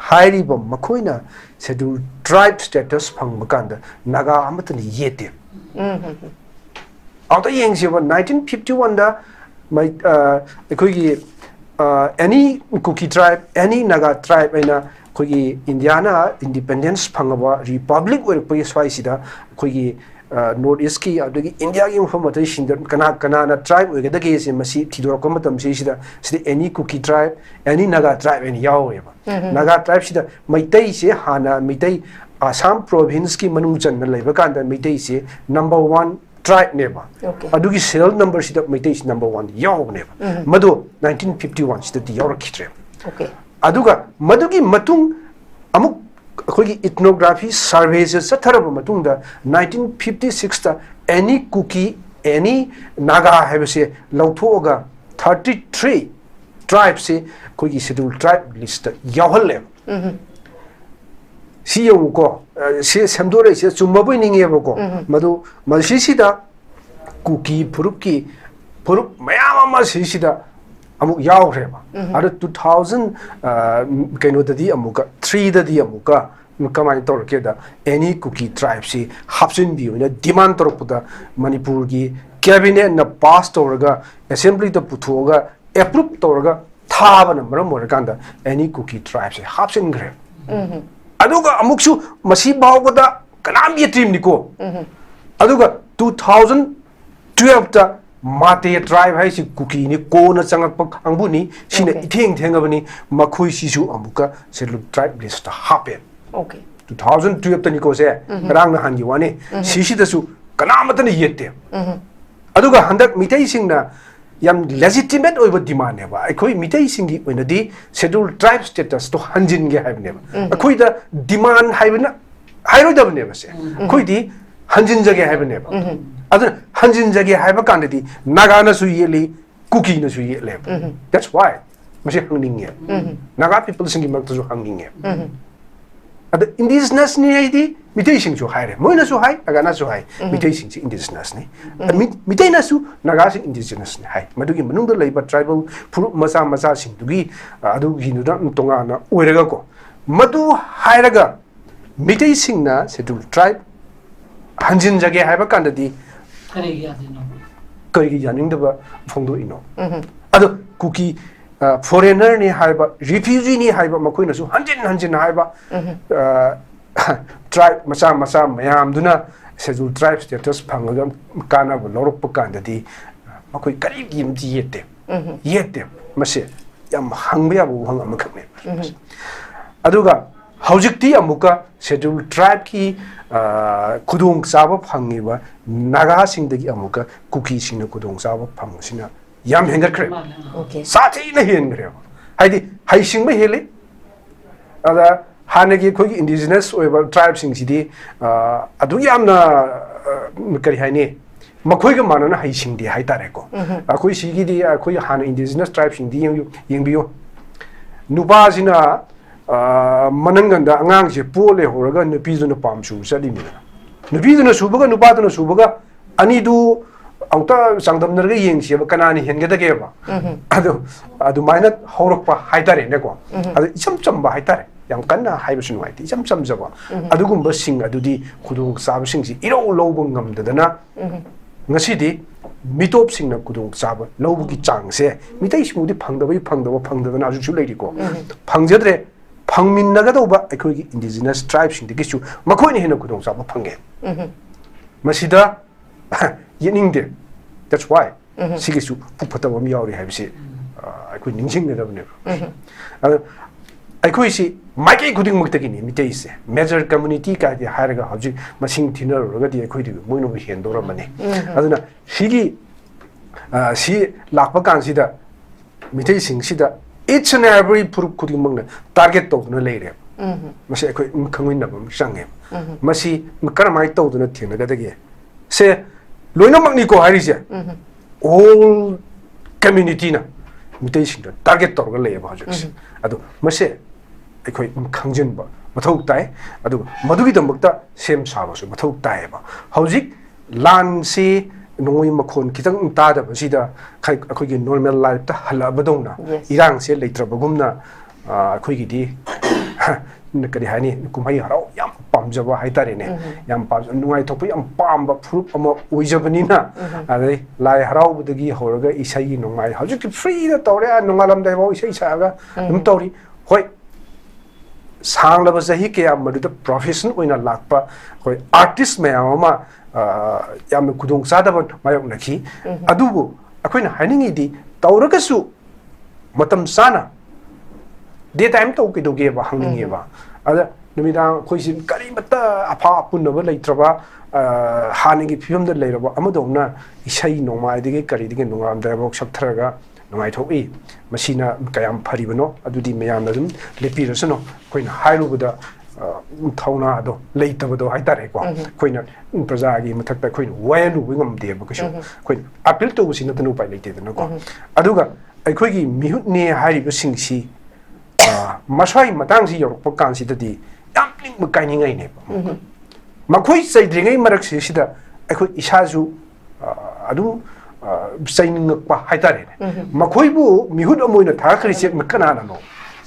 ꯍꯥꯏꯔꯤꯕ ꯃꯈꯣꯏꯅ scheduled tribe status ꯐꯪꯕ ꯀꯥꯟꯗ ꯅꯥꯒꯥ ꯑꯃꯠꯇꯅ ꯌꯦꯠꯇꯦ꯫ ꯑꯝꯇ ꯌꯦꯡꯁꯦꯕ, nineteen fifty oneꯗ ꯃꯩ-, ꯑ, ꯑꯩꯈꯣꯏꯒꯤ, ꯑ, any Kuki tribe, any Naga tribe ꯍꯥꯏꯅ ꯑꯩꯈꯣꯏꯒꯤ ꯏꯟꯗꯤꯌꯥꯅ independence ꯐꯪꯉꯕ republic ꯑꯣꯏꯔꯛꯄꯒꯤ ꯁ꯭ꯋꯥꯏꯁꯤꯗ ꯑꯩꯈꯣꯏꯒꯤ, ꯑ, North Eastꯀꯤ ꯑꯗꯒꯤ ꯏꯟꯗꯤꯌꯥꯒꯤ ꯃꯐꯝ ꯑꯇꯩꯁꯤꯡꯗ ꯀꯅꯥ ꯀꯅꯥꯅ tribe ꯑꯣꯏꯒꯗꯒꯦꯁꯦ ꯃꯁꯤ ꯊꯤꯗꯣꯔꯛꯄ ꯃꯇꯝꯁꯤꯁꯤꯗ ꯁꯤꯗ any Kuki tribe, any Naga tribe ꯍꯥꯏꯅ ꯌꯥꯎꯔꯦꯕ꯫ ꯅꯥꯒꯥ tribeꯁꯤꯗ ꯃꯩꯇꯩꯁꯦ ꯍꯥꯟꯅ ꯃꯩꯇꯩ ꯑꯁꯥꯝ provinceꯀꯤ ꯃꯅꯨꯡ ꯆꯟꯅ ꯂꯩꯕ ꯀꯥꯟꯗ ꯃꯩꯇꯩꯁꯦ number one tribeꯅꯦꯕ꯫ Okay. ꯑꯗꯨꯒꯤ serial numberꯁꯤꯗ ꯃꯩꯇꯩꯁꯤ number one ꯌꯥꯎꯕꯅꯦꯕ꯫ ꯃꯗꯨ nineteen fifty oneꯁꯤꯗꯗꯤ ꯌꯥꯎꯔꯛꯈꯤꯗ꯭ꯔꯦꯕ꯫ Okay. ꯑꯗꯨꯒ ꯃꯗꯨꯒꯤ ꯃꯇꯨꯡ ꯑꯃꯨꯛ ꯑꯩꯈꯣꯏꯒꯤ ethnography surveyꯁꯦ ꯆꯠꯊꯔꯕ ꯃꯇꯨꯡꯗ nineteen fifty sixꯇ any Kuki, any Naga ꯍꯥꯏꯕꯁꯦ ꯂꯧꯊꯣꯛꯑꯒ thirty three tribesꯁꯦ ꯑꯩꯈꯣꯏꯒꯤ schedule tribe listꯇ ꯌꯥꯎꯍꯜꯂꯦꯕ꯫ ꯁꯤ ꯌꯦꯡꯉꯨꯀꯣ, ꯑ, ꯁꯤ ꯁꯦꯝꯗꯣꯔꯛꯏꯁꯦ ꯆꯨꯝꯃꯕꯣꯏ ꯅꯤꯡꯉꯦꯕꯀꯣ꯫ ꯃꯗꯨ ꯃꯁꯤꯁꯤꯗ ꯀꯨꯀꯤ ꯐꯨꯔꯨꯞꯀꯤ ꯐꯨꯔꯨꯞ ꯃꯌꯥꯝ ꯑꯃ ꯁꯤꯁꯤꯗ ꯑꯃꯨꯛ ꯌꯥꯎꯈ꯭ꯔꯦꯕ꯫ ꯑꯗꯣ two thousand, ꯑ, ꯀꯩꯅꯣꯗꯗꯤ ꯑꯃꯨꯛꯀ, threeꯗꯗꯤ ꯑꯃꯨꯛꯀ ꯀꯃꯥꯏꯅ ꯇꯧꯔꯛꯀꯦꯗ, any Kuki tribeꯁꯤ ꯍꯥꯞꯆꯤꯟꯕꯤꯌꯨꯅ demand ꯇꯧꯔꯛꯄꯗ ꯃꯅꯤꯄꯨꯔꯒꯤ cabinetꯅ pass ꯇꯧꯔꯒ assemblyꯗ ꯄꯨꯊꯣꯛꯑꯒ approve ꯇꯧꯔꯒ ꯊꯥꯕꯅ ꯃꯔꯝ ꯑꯣꯏꯔꯀꯥꯟꯗ any Kuki tribeꯁꯦ ꯍꯥꯞꯆꯤꯟꯈ꯭ꯔꯦ꯫ ꯑꯗꯨꯒ ꯑꯃꯨꯛꯁꯨ ꯃꯁꯤ ꯐꯥꯎꯕꯗ ꯀꯅꯥꯝ ꯌꯦꯠꯇ꯭ꯔꯤꯕꯅꯤꯀꯣ꯫ ꯑꯗꯨꯒ two thousand twelveꯇ Mate tribe ꯍꯥꯏꯁꯤ ꯀꯨꯀꯤꯅꯤ, ꯀꯣꯟꯅ ꯆꯪꯉꯛꯄ ꯀꯥꯡꯕꯨꯅꯤ, ꯁꯤꯅ Okay. ꯏꯊꯦꯡ ꯊꯦꯡꯉꯕꯅꯤ, ꯃꯈꯣꯏꯁꯤꯁꯨ ꯑꯃꯨꯛꯀ schedule tribe listꯇ ꯍꯥꯞꯄꯦ꯫ Okay. Two thousand twelveꯇꯅꯤꯀꯣ ꯁꯦ, ꯉꯔꯥꯡ ꯅꯍꯥꯟꯒꯤ ꯋꯥꯅꯤ꯫ ꯁꯤꯁꯤꯗꯁꯨ ꯀꯅꯥꯃꯠꯇꯅ ꯌꯦꯠꯇꯦ꯫ ꯑꯗꯨꯒ ꯍꯟꯗꯛ ꯃꯤꯇꯩꯁꯤꯡꯅ ꯌꯥꯝ legitimate ꯑꯣꯏꯕ demandꯅꯦꯕ, ꯑꯩꯈꯣꯏ ꯃꯤꯇꯩꯁꯤꯡꯒꯤ ꯑꯣꯏꯅꯗꯤ schedule tribe statusꯇꯣ ꯍꯟꯖꯤꯟꯒꯦ ꯍꯥꯏꯕꯅꯦꯕ꯫ ꯑꯩꯈꯣꯏꯗ demand ꯍꯥꯏꯕꯅ ꯍꯥꯏꯔꯣꯏꯗꯕꯅꯦꯕ ꯁꯦ, ꯑꯩꯈꯣꯏꯗꯤ ꯍꯟꯖꯤꯟꯖꯒꯦ ꯍꯥꯏꯕꯅꯦꯕ꯫ ꯑꯗꯨꯅ ꯍꯟꯖꯤꯟꯖꯒꯦ ꯍꯥꯏꯕ ꯀꯥꯟꯗꯗꯤ ꯅꯥꯒꯥꯅꯁꯨ ꯌꯦꯠꯂꯤ, ꯀꯨꯀꯤꯅꯁꯨ ꯌꯦꯠꯂꯦꯕ꯫ That's why ꯃꯁꯤ ꯍꯪꯅꯤꯡꯉꯦ, ꯅꯥꯒꯥ peopleꯁꯤꯡꯒꯤ ꯃꯔꯛꯇꯁꯨ ꯍꯪꯅꯤꯡꯉꯦ꯫ ꯑꯗ indigenousꯅꯤ ꯍꯥꯏꯗꯤ ꯃꯤꯇꯩꯁꯤꯡꯁꯨ ꯍꯥꯏꯔꯦ, ꯃꯣꯏꯅꯁꯨ ꯍꯥꯏ, ꯅꯥꯒꯥꯅꯁꯨ ꯍꯥꯏ, ꯃꯤꯇꯩꯁꯤꯡꯁꯤ indigenousꯅꯤ꯫ ꯃꯤ-, ꯃꯤꯇꯩꯅꯁꯨ ꯅꯥꯒꯥꯁꯤ indigenousꯅꯤ ꯍꯥꯏ꯫ ꯃꯗꯨꯒꯤ ꯃꯅꯨꯡꯗ ꯂꯩꯕ tribal ꯐꯨꯔꯨꯞ ꯃꯆꯥ ꯃꯆꯥꯁꯤꯡꯗꯨꯒꯤ, ꯑ, ꯑꯗꯨꯒꯤꯗꯨꯅ ꯇꯣꯉꯥꯟꯅ ꯑꯣꯏꯔꯒꯀꯣ, ꯃꯗꯨ ꯍꯥꯏꯔꯒ ꯃꯤꯇꯩꯁꯤꯡꯅ schedule tribe ꯍꯟꯖꯤꯟꯖꯒꯦ ꯍꯥꯏꯕ ꯀꯥꯟꯗꯗꯤ ꯀꯔꯤꯒꯤ ꯌꯥꯗ꯭ꯔꯤꯅꯣ? ꯀꯔꯤꯒꯤ ꯌꯥꯅꯤꯡꯗꯕ ꯐꯣꯡꯗꯣꯛꯏꯅꯣ? ꯑꯗꯣ ꯀꯨꯀꯤ, ꯑ, foreignerꯅꯤ ꯍꯥꯏꯕ, refugeeꯅꯤ ꯍꯥꯏꯕ, ꯃꯈꯣꯏꯅꯁꯨ ꯍꯟꯖꯤꯟ ꯍꯟꯖꯤꯟ ꯍꯥꯏꯕ, ꯑ, tribe ꯃꯆꯥ ꯃꯆꯥ ꯃꯌꯥꯝꯗꯨꯅ schedule tribe status ꯐꯪꯉꯒ ꯀꯥꯟꯅꯕ ꯂꯧꯔꯛꯄ ꯀꯥꯟꯗꯗꯤ ꯃꯈꯣꯏ ꯀꯔꯤꯒꯤ ꯑꯃꯗꯤ ꯌꯦꯠꯇꯦ꯫ ꯌꯦꯠꯇꯦ꯫ ꯃꯁꯤ ꯌꯥꯝ ꯍꯪꯕ ꯌꯥꯕ ꯋꯥꯍꯪ ꯑꯃꯈꯛꯅꯦꯕ꯫ ꯑꯗꯨꯒ ꯍꯧꯖꯤꯛꯇꯤ ꯑꯃꯨꯛꯀ Scheduled Tribeꯀꯤ ꯈꯨꯗꯣꯡꯆꯥꯕ ꯐꯪꯉꯤꯕ ꯅꯥꯒꯥꯁꯤꯡꯗꯒꯤ ꯑꯃꯨꯛꯀ ꯀꯨꯀꯤꯁꯤꯡꯅ ꯈꯨꯗꯣꯡꯆꯥꯕ ꯐꯪꯕꯁꯤꯅ ꯌꯥꯝ ꯍꯦꯟꯒꯠꯈ꯭ꯔꯦ꯫ Okay. ꯁꯥꯊꯤꯅ ꯍꯦꯟꯈ꯭ꯔꯦꯕ꯫ ꯍꯥꯏꯗꯤ ꯍꯩꯁꯤꯡꯕ ꯍꯦꯜꯂꯤ꯫ ꯑꯗ ꯍꯥꯟꯅꯒꯤ ꯑꯩꯈꯣꯏꯒꯤ indigenous ꯑꯣꯏꯕ tribeꯁꯤꯡꯁꯤꯗꯤ ꯑꯗꯨꯛ ꯌꯥꯝꯅ ꯀꯔꯤ ꯍꯥꯏꯅꯤ, ꯃꯈꯣꯏꯒ ꯃꯥꯟꯅꯅ ꯍꯩꯁꯤꯡꯗꯦ ꯍꯥꯏꯇꯥꯔꯦꯀꯣ꯫ ꯑꯩꯈꯣꯏ ꯁꯤꯒꯤꯗꯤ ꯑꯩꯈꯣꯏ ꯍꯥꯟꯅ indigenous tribeꯁꯤꯡꯗꯤ ꯌꯦꯡꯕꯤꯌꯨ꯫ ꯅꯨꯄꯥꯁꯤꯅ ꯃꯅꯪꯒꯟꯗ ꯑꯉꯥꯡꯁꯦ ꯄꯣ ꯂꯩꯍꯧꯔꯒ ꯅꯨꯄꯤꯗꯨꯅ ꯄꯥꯝ ꯁꯨꯕ ꯆꯠꯂꯤꯅꯤꯗꯅ꯫ ꯅꯨꯄꯤꯗꯨꯅ ꯁꯨꯕꯒ ꯅꯨꯄꯥꯗꯨꯅ ꯁꯨꯕꯒ ꯑꯅꯤꯗꯨ ꯑꯃꯨꯛꯇ ꯆꯥꯡꯗꯝꯅꯔꯒ ꯌꯦꯡꯁꯦꯕ, ꯀꯅꯥꯅ ꯍꯦꯟꯒꯗꯒꯦꯕ? ꯑꯗꯣ ꯑꯗꯨꯃꯥꯏꯅ ꯍꯧꯔꯛꯄ ꯍꯥꯏꯇꯥꯔꯦꯅꯦꯀꯣ꯫ ꯑꯗꯣ ꯏꯆꯝ ꯆꯝꯕ ꯍꯥꯏꯇꯥꯔꯦ, ꯌꯥꯝ ꯀꯟꯅ ꯍꯥꯏꯕꯁꯨ ꯅꯨꯡꯉꯥꯏꯇꯦ, ꯏꯆꯝ ꯆꯝꯖꯕ ꯑꯗꯨꯒꯨꯝꯕꯁꯤꯡ ꯑꯗꯨꯗꯤ ꯈꯨꯗꯣꯡꯆꯥꯕꯁꯤꯡꯁꯤ ꯏꯔꯧ ꯂꯧꯕ ꯉꯝꯗꯗꯅ ꯉꯁꯤꯗꯤ ꯃꯤꯇꯣꯞꯁꯤꯡꯅ ꯈꯨꯗꯣꯡꯆꯥꯕ ꯂꯧꯕꯒꯤ ꯆꯥꯡꯁꯦ ꯃꯤꯇꯩꯁꯤꯡꯕꯨꯗꯤ ꯐꯪꯗꯕꯩ ꯐꯪꯗꯕ, ꯐꯪꯗꯗꯅ ꯍꯧꯖꯤꯛꯁꯨ ꯂꯩꯔꯤꯀꯣ꯫ ꯐꯪꯖꯗ꯭ꯔꯦ꯫ ꯐꯪꯃꯤꯟꯅꯒꯗꯧꯕ ꯑꯩꯈꯣꯏꯒꯤ indigenous tribeꯁꯤꯡꯗꯒꯤꯁꯨ ꯃꯈꯣꯏꯅ ꯍꯦꯟꯅ ꯈꯨꯗꯣꯡꯆꯥꯕ ꯐꯪꯉꯦ꯫ ꯃꯁꯤꯗ ꯌꯦꯠꯅꯤꯡꯗꯦ꯫ That's why ꯁꯤꯒꯤꯁꯨ ꯄꯨꯛ ꯐꯠꯇꯕ ꯑꯃ ꯌꯥꯎꯔꯤ ꯍꯥꯏꯕꯁꯤ ꯑꯩꯈꯣꯏ ꯅꯤꯡꯁꯤꯡꯒꯗꯕꯅꯦꯕ꯫ ꯑꯗ ꯑꯩꯈꯣꯏꯁꯤ ꯃꯥꯏꯀꯩ ꯈꯨꯗꯤꯡꯃꯛꯇꯒꯤꯅꯤ ꯃꯤꯇꯩꯁꯦ꯫ Major community ꯀꯥꯏꯗꯤ ꯍꯥꯏꯔꯒ ꯍꯧꯖꯤꯛ ꯃꯁꯤꯡ ꯊꯤꯅꯔꯨꯔꯒꯗꯤ ꯑꯩꯈꯣꯏꯗꯤ ꯃꯣꯏꯅꯕꯨ ꯍꯦꯟꯗꯧꯔꯝꯃꯅꯤ꯫ ꯑꯗꯨꯅ ꯁꯤꯒꯤ ꯁꯤ ꯂꯥꯛꯄ ꯀꯥꯟꯁꯤꯗ ꯃꯤꯇꯩꯁꯤꯡꯁꯤꯗ each and every ꯐꯨꯔꯨꯞ ꯈꯨꯗꯤꯡꯃꯛꯅ target ꯇꯧꯗꯨꯅ ꯂꯩꯔꯦꯕ꯫ ꯃꯁꯤ ꯑꯩꯈꯣꯏ ꯈꯪꯃꯤꯟꯅꯕ ꯑꯃ ꯆꯪꯉꯦꯕ꯫ ꯃꯁꯤ ꯀꯔꯝꯍꯥꯏꯅ ꯇꯧꯗꯨꯅ ꯊꯦꯡꯅꯒꯗꯒꯦ? ꯁꯦ ꯂꯣꯏꯅꯃꯛꯅꯤꯀꯣ ꯍꯥꯏꯔꯤꯁꯦ꯫ All communityꯅ ꯃꯤꯇꯩꯁꯤꯡꯗ target ꯇꯧꯔꯒ ꯂꯩꯌꯦꯕ ꯍꯧꯖꯤꯛꯁꯦ꯫ ꯑꯗꯣ ꯃꯁꯦ ꯑꯩꯈꯣꯏ ꯈꯪꯖꯤꯟꯕ ꯃꯊꯧ ꯇꯥꯏ꯫ ꯑꯗꯨꯒ ꯃꯗꯨꯒꯤꯗꯃꯛꯇ ꯁꯦꯝ ꯁꯥꯕꯁꯨ ꯃꯊꯧ ꯇꯥꯏꯌꯦꯕ꯫ ꯍꯧꯖꯤꯛ ꯂꯥꯟꯁꯤ ꯅꯣꯡꯃꯩ ꯃꯈꯣꯟ ꯈꯤꯇꯪ ꯇꯥꯗꯕꯁꯤꯗ ꯑꯩꯈꯣꯏꯒꯤ normal lifeꯇ ꯍꯜꯂꯛꯑꯕꯗꯧꯅ, ꯏꯔꯥꯡꯁꯦ ꯂꯩꯇ꯭ꯔꯕꯒꯨꯝꯅ ꯑꯩꯈꯣꯏꯒꯤꯗꯤ ꯀꯔꯤ ꯍꯥꯏꯅꯤ, ꯀꯨꯝꯍꯩ ꯍꯔꯥꯎ ꯌꯥꯝ ꯄꯥꯝꯖꯕ ꯍꯥꯏꯇꯥꯔꯦꯅꯦ꯫ ꯌꯥꯝ ꯄꯥꯝꯖ ꯅꯨꯡꯉꯥꯏꯊꯣꯛꯄ ꯌꯥꯝ ꯄꯥꯝꯕ ꯐꯨꯔꯨꯞ ꯑꯃ ꯑꯣꯏꯖꯕꯅꯤꯅ꯫ ꯑꯗꯩ ꯂꯥꯏ ꯍꯔꯥꯎꯕꯗꯒꯤ ꯍꯧꯔꯒ ꯏꯁꯩ ꯅꯣꯡꯃꯥꯏ ꯍꯧꯖꯤꯛꯇꯤ freeꯗ ꯇꯧꯔꯦ꯫ ꯅꯣꯡꯉꯥꯜꯂꯝꯗꯥꯏꯐꯥꯎ ꯏꯁꯩ ꯁꯛꯑꯒ ꯑꯗꯨꯝ ꯇꯧꯔꯤ꯫ ꯍꯣꯏ, ꯁꯥꯡꯂꯕ ꯆꯍꯤ ꯀꯌꯥ ꯃꯗꯨꯗ profession ꯑꯣꯏꯅ ꯂꯥꯛꯄ ꯑꯩꯈꯣꯏ artist ꯃꯌꯥꯝ ꯑꯃ ꯌꯥꯝꯅ ꯈꯨꯗꯣꯡ ꯆꯥꯗꯕ ꯃꯥꯌꯣꯛꯅꯈꯤ꯫ ꯑꯗꯨꯕꯨ ꯑꯩꯈꯣꯏꯅ ꯍꯥꯏꯅꯤꯡꯉꯤꯗꯤ ꯇꯧꯔꯒꯁꯨ ꯃꯇꯝ ꯆꯥꯅ day time ꯇꯧ ꯀꯩꯗꯧꯒꯦꯕ ꯍꯪꯅꯤꯡꯉꯦꯕ꯫ ꯑꯗ ꯅꯨꯃꯤꯗꯥꯡ ꯑꯩꯈꯣꯏꯁꯤ ꯀꯔꯤꯃꯠꯇ ꯑꯐꯥ ꯑꯄꯨꯟꯅꯕ ꯂꯩꯇ꯭ꯔꯕ, ꯑ, ꯍꯥꯟꯅꯒꯤ ꯐꯤꯕꯝꯗ ꯂꯩꯔꯕ ꯑꯃꯗꯧꯅ ꯏꯁꯩ ꯅꯣꯡꯃꯥꯏꯗꯒꯤ ꯀꯔꯤꯗꯒꯤ ꯅꯣꯡꯉꯥꯟꯗ꯭ꯔꯐꯥꯎ ꯁꯛꯊꯔꯒ ꯅꯨꯡꯉꯥꯏꯊꯣꯛꯏ꯫ ꯃꯁꯤꯅ ꯀꯌꯥꯝ ꯐꯔꯤꯕꯅꯣ ꯑꯗꯨꯗꯤ ꯃꯌꯥꯝꯅ ꯑꯗꯨꯝ ꯂꯦꯞꯄꯤꯔꯁꯅꯨ꯫ ꯑꯩꯈꯣꯏꯅ ꯍꯥꯏꯔꯨꯕꯗ, ꯑ, ꯊꯧꯅꯥꯗꯣ ꯂꯩꯇꯕꯗꯣ ꯍꯥꯏꯇꯥꯔꯦꯀꯣ꯫ ꯎꯝ꯫ ꯑꯩꯈꯣꯏꯅ ꯄ꯭ꯔꯖꯥꯒꯤ ꯃꯊꯛꯇ ꯑꯩꯈꯣꯏꯅ ꯋꯥꯌꯦꯜꯂꯨꯕ ꯉꯝꯗꯦꯕ ꯀꯩꯁꯨ꯫ ꯎꯝ꯫ ꯑꯩꯈꯣꯏꯅ ꯑꯄꯤꯜ ꯇꯧꯕꯁꯤ ꯅꯠꯇꯅ ꯎꯄꯥꯏ ꯂꯩꯇꯦꯗꯅꯀꯣ꯫ ꯎꯝ꯫ ꯑꯗꯨꯒ ꯑꯩꯈꯣꯏꯒꯤ ꯃꯤꯍꯨꯠꯅꯦ ꯍꯥꯏꯔꯤꯕꯁꯤꯡꯁꯤ, ꯑ, ꯃꯁ꯭ꯋꯥꯏ ꯃꯇꯥꯡꯁꯤ ꯌꯧꯔꯛꯄ ꯀꯥꯟꯁꯤꯗꯗꯤ ꯌꯥꯝ ꯅꯤꯡꯕ ꯀꯥꯏꯅꯤꯡꯉꯥꯏꯅꯦꯕ꯫ ꯎꯝ꯫ ꯃꯈꯣꯏ ꯆꯩꯗ꯭ꯔꯤꯉꯩ ꯃꯔꯛꯁꯤꯁꯤꯗ ꯑꯩꯈꯣꯏ ꯏꯁꯥꯁꯨ, ꯑ, ꯑꯗꯨꯝ, ꯑ, ꯆꯩꯅꯤꯡꯉꯛꯄ ꯍꯥꯏꯇꯥꯔꯦꯅꯦ꯫ ꯎꯝ꯫ ꯃꯈꯣꯏꯕꯨ ꯃꯤꯍꯨꯠ ꯑꯃ ꯑꯣꯏꯅ ꯊꯥꯔꯛꯈ꯭ꯔꯤꯁꯦ ꯀꯅꯥꯅꯅꯣ?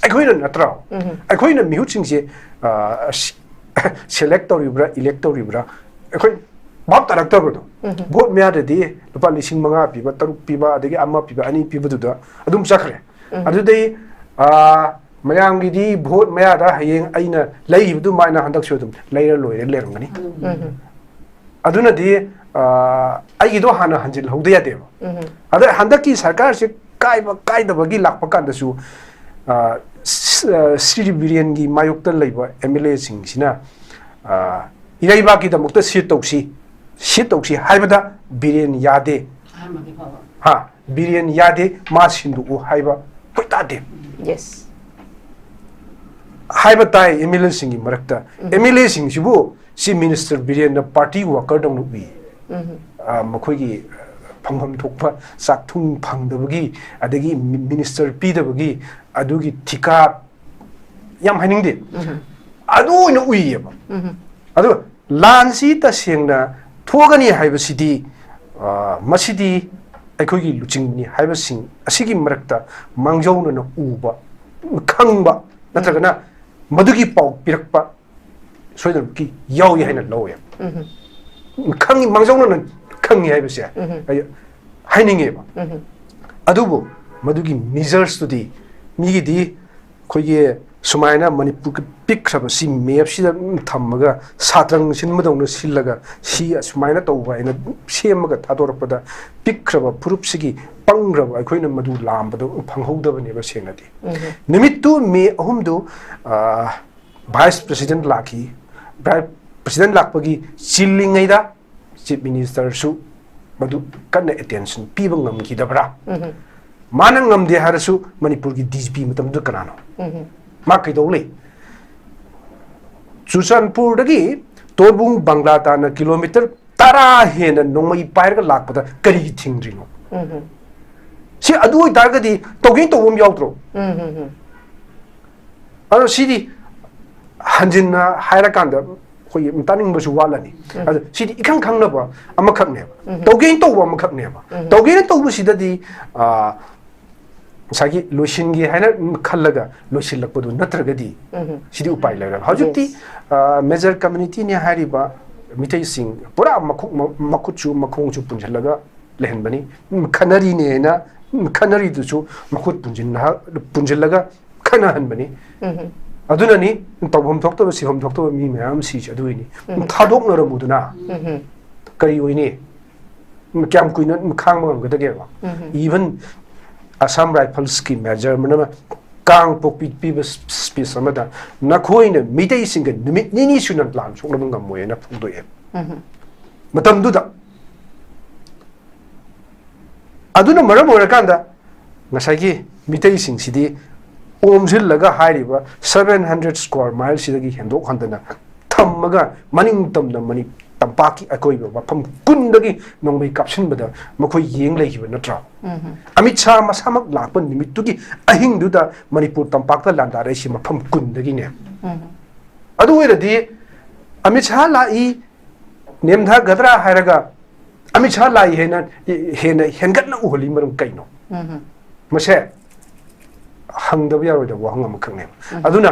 ꯑꯩꯈꯣꯏꯅ ꯅꯠꯇ꯭ꯔꯣ? ꯎꯝ꯫ ꯑꯩꯈꯣꯏꯅ ꯃꯤꯍꯨꯠꯁꯤꯡꯁꯦ, ꯑ, ꯁꯤ-, select ꯇꯧꯔꯤꯕ꯭ꯔꯥ, elect ꯇꯧꯔꯤꯕ꯭ꯔꯥ, ꯑꯩꯈꯣꯏ ꯚꯥꯞ ꯇꯥꯔꯛꯇꯕꯗꯣ꯫ ꯎꯝ꯫ ꯚꯣꯠ ꯃꯌꯥꯗꯗꯤ ꯂꯨꯄꯥ ꯂꯤꯁꯤꯡ ꯃꯉꯥ ꯄꯤꯕ, ꯇꯔꯨꯛ ꯄꯤꯕ, ꯑꯗꯒꯤ ꯑꯃ ꯄꯤꯕ, ꯑꯅꯤ ꯄꯤꯕꯗꯨꯗ ꯑꯗꯨꯝ ꯆꯠꯈ꯭ꯔꯦ꯫ ꯎꯝ꯫ ꯑꯗꯨꯗꯩ, ꯑ, ꯃꯌꯥꯝꯒꯤꯗꯤ ꯚꯣꯠ ꯃꯌꯥꯗ ꯍꯌꯦꯡ ꯑꯩꯅ ꯂꯩꯈꯤꯕꯗꯨꯃꯥꯏꯅ ꯍꯟꯗꯛꯁꯨ ꯑꯗꯨꯝ ꯂꯩꯔ ꯂꯣꯏꯔꯦ ꯂꯩꯔꯝꯒꯅꯤ꯫ ꯎꯝ꯫ ꯑꯗꯨꯅꯗꯤ, ꯑ, ꯑꯩꯒꯤꯗꯣ ꯍꯥꯟꯅ ꯍꯟꯖꯤꯜꯍꯧꯗ ꯌꯥꯗꯦꯕ꯫ ꯎꯝ꯫ ꯑꯗ ꯍꯟꯗꯛꯀꯤ ꯁꯔꯀꯥꯔꯁꯦ ꯀꯥꯏꯕ ꯀꯥꯏꯗꯕꯒꯤ ꯂꯥꯛꯄ ꯀꯥꯟꯗꯁꯨ, ꯑ, ꯁ-, ꯑ, ꯁ꯭ꯔꯤ ꯕꯤꯔꯦꯟꯒꯤ ꯃꯥꯌꯣꯛꯇ ꯂꯩꯕ MLA ꯁꯤꯡꯁꯤꯅ, ꯑ, ꯏꯔꯩꯕꯥꯛꯀꯤꯗꯃꯛꯇ ꯁꯤ ꯇꯧꯁꯤ, ꯁꯤ ꯇꯧꯁꯤ ꯍꯥꯏꯕꯗ ꯕꯤꯔꯦꯟ ꯌꯥꯗꯦ꯫ ꯑꯍꯥꯟꯕꯒꯤ ꯐꯥꯎꯕ꯫ ꯍꯥ, ꯕꯤꯔꯦꯟ ꯌꯥꯗꯦ, ꯃꯥ ꯁꯤꯟꯗꯣꯛꯎ ꯍꯥꯏꯕ ꯑꯩꯈꯣꯏ ꯇꯥꯗꯦ꯫ Yes꯫ ꯍꯥꯏꯕ ꯇꯥꯏ MLA ꯁꯤꯡꯒꯤ ꯃꯔꯛꯇ꯫ ꯎꯝ꯫ MLA ꯁꯤꯡꯁꯤꯕꯨ ꯁꯤ minister ꯕꯤꯔꯦꯟꯅ party worker ꯗꯧꯅ ꯎꯏ꯫ ꯎꯝ꯫ ꯑ, ꯃꯈꯣꯏꯒꯤ ꯐꯪꯐꯝ ꯊꯣꯛꯄ ꯆꯥꯛꯊꯨꯡ ꯐꯪꯗꯕꯒꯤ, ꯑꯗꯒꯤ ꯃꯤ-, minister ꯄꯤꯗꯕꯒꯤ ꯑꯗꯨꯒꯤ ꯊꯤꯀꯥ ꯌꯥꯝ ꯍꯥꯏꯅꯤꯡꯗꯦ꯫ ꯎꯝ꯫ ꯑꯗꯨ ꯑꯣꯏꯅ ꯎꯏꯌꯦꯕ꯫ ꯎꯝ꯫ ꯑꯗꯨ ꯂꯥꯟꯁꯤ ꯇꯁꯦꯡꯅ ꯊꯣꯛꯑꯒꯅꯤ ꯍꯥꯏꯕꯁꯤꯗꯤ, ꯑ, ꯃꯁꯤꯗꯤ ꯑꯩꯈꯣꯏꯒꯤ ꯂꯨꯆꯤꯡꯕꯅꯤ ꯍꯥꯏꯕꯁꯤꯡ ꯑꯁꯤꯒꯤ ꯃꯔꯛꯇ ꯃꯥꯡꯖꯧꯅꯅ ꯎꯕ, ꯈꯪꯕ, ꯅꯠꯇ꯭ꯔꯒꯅ ꯃꯗꯨꯒꯤ ꯄꯥꯎ ꯄꯤꯔꯛꯄ ꯁꯣꯏꯗꯅꯃꯛꯀꯤ ꯌꯥꯎꯏ ꯍꯥꯏꯅ ꯂꯧꯋꯦ꯫ ꯎꯝ꯫ ꯈꯪꯉꯤ, ꯃꯥꯡꯖꯧꯅꯅ ꯈꯪꯉꯤ ꯍꯥꯏꯕꯁꯦ ꯎꯝ꯫ ꯑꯩ ꯍꯥꯏꯅꯤꯡꯉꯦꯕ꯫ ꯎꯝ꯫ ꯑꯗꯨꯕꯨ ꯃꯗꯨꯒꯤ measures ꯇꯨꯗꯤ ꯃꯤꯒꯤꯗꯤ ꯑꯩꯈꯣꯏꯒꯤ ꯁꯨꯃꯥꯏꯅ ꯃꯅꯤꯄꯨꯔꯒꯤ ꯄꯤꯛꯈ꯭ꯔꯕ ꯁꯤ map ꯁꯤꯗ ꯑꯗꯨꯝ ꯊꯝꯃꯒ ꯁꯥꯇ꯭ꯔꯪ ꯁꯤꯟꯕꯗꯧꯅ ꯁꯤꯜꯂꯒ ꯁꯤ ꯑꯁꯨꯃꯥꯏꯅ ꯇꯧꯕ ꯍꯥꯏꯅ ꯁꯦꯝꯃꯒ ꯊꯥꯗꯣꯔꯛꯄꯗ ꯄꯤꯛꯈ꯭ꯔꯕ ꯐꯨꯔꯨꯞꯁꯤꯒꯤ ꯄꯪꯈ꯭ꯔꯕ ꯑꯩꯈꯣꯏꯅ ꯃꯗꯨ ꯂꯥꯝꯕꯗꯣ ꯐꯪꯍꯧꯗꯕꯅꯦꯕ ꯁꯦꯡꯅꯗꯤ꯫ ꯎꯝ꯫ ꯅꯨꯃꯤꯠꯇꯨ ꯃꯦ ꯑꯍꯨꯝꯗꯨ, ꯑ, Vice President ꯂꯥꯛꯈꯤ꯫ Vice President ꯂꯥꯛꯄꯒꯤ ꯆꯤꯜꯂꯤꯉꯩꯗ Chief Ministerꯁꯨ ꯃꯗꯨ ꯀꯟꯅ attention ꯄꯤꯕ ꯉꯝꯈꯤꯗꯕ꯭ꯔꯥ? ꯃꯥꯅ ꯉꯝꯗꯦ ꯍꯥꯏꯔꯁꯨ ꯃꯅꯤꯄꯨꯔꯒꯤ D G P ꯃꯇꯝꯗꯨꯗ ꯀꯅꯥꯅꯣ? ꯃꯥ ꯀꯩꯗꯧ ꯂꯩ? ꯆꯨꯔꯆꯥꯟꯄꯨꯔꯗꯒꯤ ꯇꯣꯔꯕꯨꯡ ꯕꯪꯒ꯭ꯂꯥ ꯇꯥꯟꯅ ꯀꯤꯂꯣꯃꯤꯇꯔ ꯇꯔꯥ ꯍꯦꯟꯅ ꯅꯣꯡꯃꯩ ꯄꯥꯏꯔꯒ ꯂꯥꯛꯄꯗ ꯀꯔꯤꯒꯤ ꯊꯤꯡꯗ꯭ꯔꯤꯅꯣ? ꯁꯤ ꯑꯗꯨ ꯑꯣꯏꯇꯥꯔꯒꯗꯤ ꯇꯧꯒꯦꯅ ꯇꯧꯕ ꯑꯃ ꯌꯥꯎꯗ꯭ꯔꯣ? ꯑꯗꯣ ꯁꯤꯗꯤ ꯍꯟꯖꯤꯟꯅ ꯍꯥꯏꯔꯀꯥꯟꯗ ꯑꯩꯈꯣꯏꯒꯤ ꯇꯥꯅꯤꯡꯕꯁꯨ ꯋꯥꯠꯂꯅꯤ꯫ ꯑꯗꯣ ꯁꯤꯗꯤ ꯏꯈꯪ ꯈꯪꯅꯕ ꯑꯃꯈꯛꯅꯦꯕ, ꯇꯧꯒꯦꯅ ꯇꯧꯕ ꯑꯃꯈꯛꯅꯦꯕ꯫ ꯇꯧꯒꯦꯅ ꯇꯧꯕꯁꯤꯗꯗꯤ, ꯑ, ꯉꯁꯥꯏꯒꯤ ꯂꯣꯏꯁꯤꯟꯒꯦ ꯍꯥꯏꯅ ꯈꯜꯂꯒ ꯂꯣꯏꯁꯤꯜꯂꯛꯄꯗꯨ ꯅꯠꯇ꯭ꯔꯒꯗꯤ ꯁꯤꯗꯤ ꯎꯄꯥꯏ ꯂꯩꯔꯣꯏ꯫ ꯍꯧꯖꯤꯛꯇꯤ, Yes. ꯑ, major communityꯅꯦ ꯍꯥꯏꯔꯤꯕ ꯃꯤꯇꯩꯁꯤꯡ ꯄꯨꯔꯥ ꯃꯈꯨ-, ꯃ-, ꯃꯈꯨꯠꯁꯨ ꯃꯈꯣꯡꯁꯨ ꯄꯨꯟꯁꯤꯜꯂꯒ ꯂꯩꯍꯟꯕꯅꯤ꯫ ꯎꯝ, ꯈꯟꯅꯔꯤꯅꯦꯅ, ꯎꯝ, ꯈꯟꯅꯔꯤꯗꯨꯁꯨ ꯃꯈꯨꯠ ꯄꯨꯟꯁꯤꯟꯅ-, ꯄꯨꯟꯁꯤꯜꯂꯒ ꯈꯟꯅꯍꯟꯕꯅꯤ꯫ ꯑꯗꯨꯅꯅꯤ ꯇꯧꯐꯝ ꯊꯣꯛꯇꯕ, ꯁꯤꯐꯝ ꯊꯣꯛꯇꯕ ꯃꯤ ꯃꯌꯥꯝ ꯁꯤꯁꯦ ꯑꯗꯨꯒꯤꯅꯤ꯫ ꯊꯥꯗꯣꯛꯅꯔꯝꯃꯨꯗꯅ ꯀꯔꯤ ꯑꯣꯏꯅꯤ? ꯀꯌꯥꯝ ꯀꯨꯏꯅ ꯈꯥꯡꯕ ꯉꯝꯒꯗꯒꯦꯕ? Even Assam Riflesꯀꯤ major ꯑꯃꯅ ꯀꯥꯡꯄꯣꯛꯄꯤ ꯄꯤꯕ speech ꯑꯃꯗ ꯅꯈꯣꯏꯅ ꯃꯤꯇꯩꯁꯤꯡꯒ ꯅꯨꯃꯤꯠ ꯅꯤꯅꯤ ꯁꯨꯅ ꯂꯥꯟ ꯁꯣꯛꯅꯕ ꯉꯝꯃꯣꯏꯅ ꯐꯣꯡꯗꯣꯛꯑꯦ꯫ ꯃꯇꯝꯗꯨꯗ ꯑꯗꯨꯅ ꯃꯔꯝ ꯑꯣꯏꯔꯀꯥꯟꯗ ꯉꯁꯥꯏꯒꯤ ꯃꯤꯇꯩꯁꯤꯡꯁꯤꯗꯤ ꯑꯣꯝꯁꯤꯜꯂꯒ ꯍꯥꯏꯔꯤꯕ seven hundred square mileꯁꯤꯗꯒꯤ ꯍꯦꯟꯗꯣꯛ ꯍꯟꯗꯅ ꯊꯝꯃꯒ ꯃꯅꯤꯡ ꯇꯝꯅ ꯃꯅꯤ-, ꯇꯝꯄꯥꯛꯀꯤ ꯑꯀꯣꯏꯕ ꯃꯐꯝ ꯀꯨꯟꯗꯒꯤ ꯅꯣꯡꯃꯩ ꯀꯥꯞꯁꯤꯟꯕꯗ ꯃꯈꯣꯏ ꯌꯦꯡ ꯂꯩꯈꯤꯕ ꯅꯠꯇ꯭ꯔꯣ? ꯑꯃꯤꯠ ꯁꯥꯍ ꯃꯁꯥꯃꯛ ꯂꯥꯛꯄ ꯅꯨꯃꯤꯠꯇꯨꯒꯤ ꯑꯍꯤꯡꯗꯨꯗ ꯃꯅꯤꯄꯨꯔ ꯇꯝꯄꯥꯛꯇ ꯂꯥꯟꯗꯥꯔꯛꯏꯁꯤ ꯃꯐꯝ ꯀꯨꯟꯗꯒꯤꯅꯦ꯫ ꯑꯗꯨ ꯑꯣꯏꯔꯗꯤ ꯑꯃꯤꯠ ꯁꯥꯍ ꯂꯥꯛꯏ, ꯅꯦꯝꯊꯒꯗ꯭ꯔꯥ ꯍꯥꯏꯔꯒ ꯑꯃꯤꯠ ꯁꯥꯍ ꯂꯥꯛꯏ ꯍꯥꯏꯅ ꯍꯦꯟꯅ ꯍꯦꯟꯒꯠꯅ ꯎꯍꯜꯂꯤ ꯃꯔꯝ ꯀꯩꯅꯣ? ꯃꯁꯦ ꯍꯪꯗꯕ ꯌꯥꯔꯣꯏꯗꯕ ꯋꯥꯍꯪ ꯑꯃꯈꯛꯅꯦꯕ꯫ ꯑꯗꯨꯅ